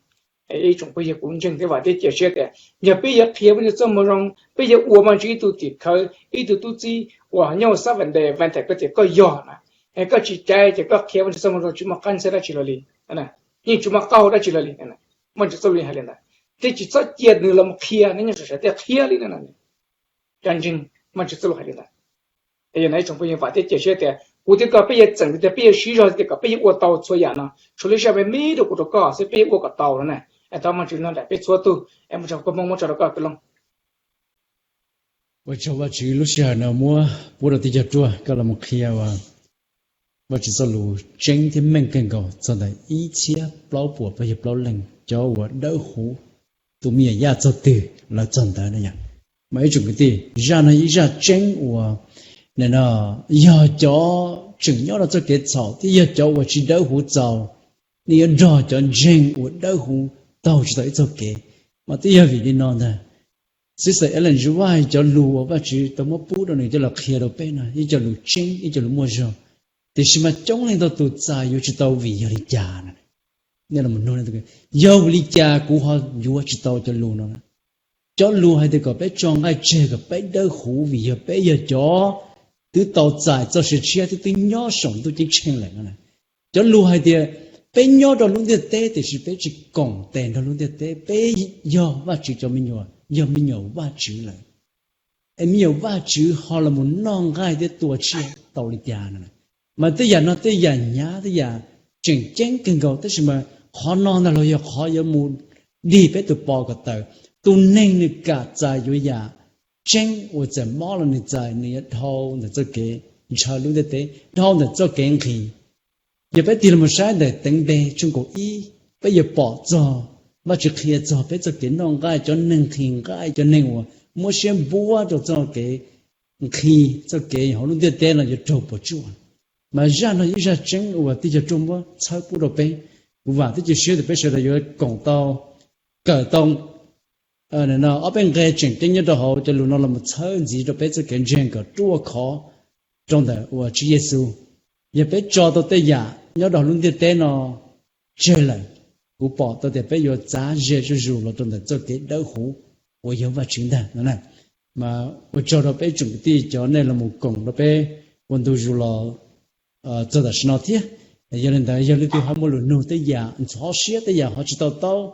Ib tsoom phooj ywg, kuv ntseeg thiab vam thiab cia siab tias yog peb yuav qhia Vajtswv txoj moo zoo, peb yuav ua Vajtswv ib tug tim khawv, ib tug tub txib uas nyob hauv xab vas ntes vas thais koj tias koj yog na, es koj tsis caiv ces koj qhia Vajtswv txoj moo zoo tsis muaj qab ntxhab dab tsi los li, yeej tsis muaj qab hau dab tsi los li. Vajtswv txoj lus hais li ntawd, thiaj tsis txhob cia nws los qhia, nws nyob saum sawv thiaj qhia li na. Cov ntseeg, Vajtswv txoj lus hais li ntawd. Yog no ib tsoom phooj ywg, vam thiab cia siab tias kuv thiab koj peb yuav txeem tias peb yuav siv zog tias kom peb yuav ua tau txhua yam no, tshuav lub sij hawm me me rau kuv rau koj xwb peb yuav ua kom tau no na. Es thov Vajtswv noj nrog peb txhua tus, es mus tsa koj poj muab tso rau koj loo. Ua tsaug Vajtswv lub sij hawm no muab pub rau tij cog ruaj koj los mus qhia uas Vajtswv txoj lus tseeb thiab meej kawg nkaus txog ntawm ib txhiab plaub puas plaub caug plaub leej cov uas dawb huv, tus me nyuam yaj txog twg lawv txog ntawd no yom. Mas ib tsoom kwv tij, zaj no ib zaj tseeb uas, no, yog cov tseem nyob rau txoj kev txhaum thiab yog cov uas tsis dawb huv txaus, nej yuav nrog cov ntseeg uas dawb huv taug tsis tau ib txoj kev. Mas twb yog vim li no ntag, Sister Ellen White cov lus uas Vajtswv tau muab pub rau nws coj los qhia rau peb no ib co lus tseeb, ib co lus muaj zog, tiam sis mas coob leej ntau tus txais yuav tsis tau vim yog li cas no. Yog vim li cas kuv ho yuav tsis tau cov lus no? Cov lus hais tias kom peb tso nqaij tseg kom peb dawb huv vim yog peb yog cov twb tau txais txoj sia tshiab thiab twb nyob saum ntuj ceeb tsheej lawm no. Cov lus hais tias peb nyob rau lub ntiaj teb tiam sis peb tsis koom tes nrog lub ntiaj teb, peb yog Vajtswv cov me nyuam, yog me nyuam Vajtswv lawm. Es me nyuam Vajtswv ho los mus noj nqaij thiab tua tsiaj tau li cas no? Mas tej yam no tej yam hnyav, tej yam tseem ceeb kawg nkaus, tab sis mas Qhov no ntag los yog qhov yuav mus dig peb tus pos kom tawm. Tus neeg nws kam txais yuav yam tseeb uas txawm mob los nws txais, nws yuav dhau ntawm txoj kev ntshaw lub ntiaj teb, dhau ntawm txoj kev nqhis. Yog peb tig los saib ntawm teev npe tshooj kaum ib, peb yuav pom txog Vajtswv qhia txog peb txoj kev noj nqaij, cov neeg nqhis nqaij, cov neeg uas muab siab npuab rau txoj kev nqhis, txoj kev hauv lub ntiaj teb no yuav raug puas tsuaj. Mas zaj no yog ib zaj tseeb uas tib co ruaj muab txhawb pub rau peb. Kuv vam thiab cia siab tias peb sawv daws yuav koom tau, kawm tau ob peb nqe tseem ceeb nyob rau hauv cov lus no los mus txhawb ntxiv rau peb txoj kev ntseeg kom ruaj khov rau ntawm uas Tswv Yexus. Yog peb tso tau tej yam nyob rau hauv lub ntiaj teb no tseg lawm, kuv pom tau tias peb yuav txav ze zuj zus los rau ntawm txoj kev dawb huv uas yog Vajtswv ntag no. Mas ua tsaug rau peb tsoom kwv tij cov nej los mus koom rau peb ua ntu zus los txog tam sim no thiab. Yog li ntawd, yog leej twg ho muaj lus nug tej yam ntxhov siab, tej yam ho tsis to taub,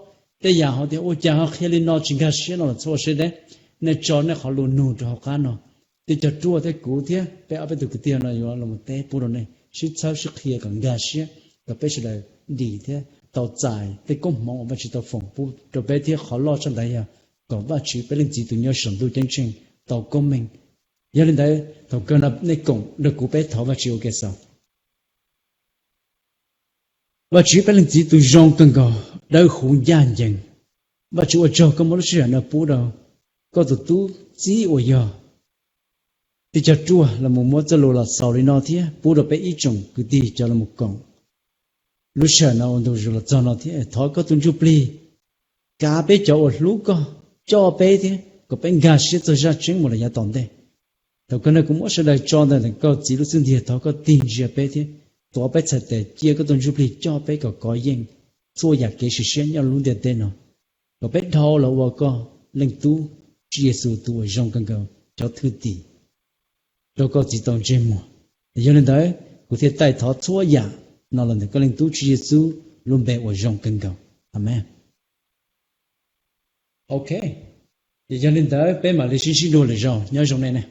tej yam ho tias ua cas ho qhia li no tsis nkag siab no los txhob ua siab deb, nej tso nej qhov lus nug rau hauv qab no. Tib co ruaj thiab kuv thiab peb ob peb tug kwv tij no yuav los teb pub rau nej, sib txhawb sib qhia kom nkag siab, kom peb sawv daws dim thiab tau txais tej koob hmoov uas Vajtswv tau foom pub rau peb, thiab qhov loj tshaj ntawd yog kom Vajtswv peb Leej Txiv tus nyob saum ntuj ceeb tsheej tau koob meej. Yog li ntawd, thaum kawg no nej koom nrog kuv peb thov Vajtswv ua ke xaus. Vajtswv peb Leej Txiv tus zoo kawg nkaus, dawb huv ncaj ncees, Vajtswv ua tsaug koj muab lub sij hawm no pub rau koj tus tub txib uas yog tib co ruaj los mus muab txoj lus los xaus li no thiab pub rau peb ib tsoom kwv tij cov los mus koom lub sij hawm no ua ntu zus los txog no thiab. Thov koj tus Ntsuj Plig kav peb cov uas hlub koj, coj peb thiab kom peb nkag siab txog zaj tseeb mus lawm yav tom ntej. Thaum kawg no kuv muab sawv daws tso ntawm koj Txiv lub xub ntiag, thov koj tig ntsia peb thiab tuav peb txhais tes, cia koj tus Ntsuj Plig coj peb kom kov yeej txhua yam kev sim siab nyob lub ntiaj teb no, kom peb dhau los ua koj Leej Tub Tswv Yexus tus uas zoo kawg nkaus cov thwj tim rau koj Txiv tau ntsej muag. Yog li ntawd, kuv thiaj taij thov txhua yam no los ntawm koj Leej Tub Tswv Yexus lub npe uas zoo kawg nkaus. Amees. Ok, ces yog li ntawd peb mam li sib ntsib dua lwm zaus. Nyob zoo nej ne.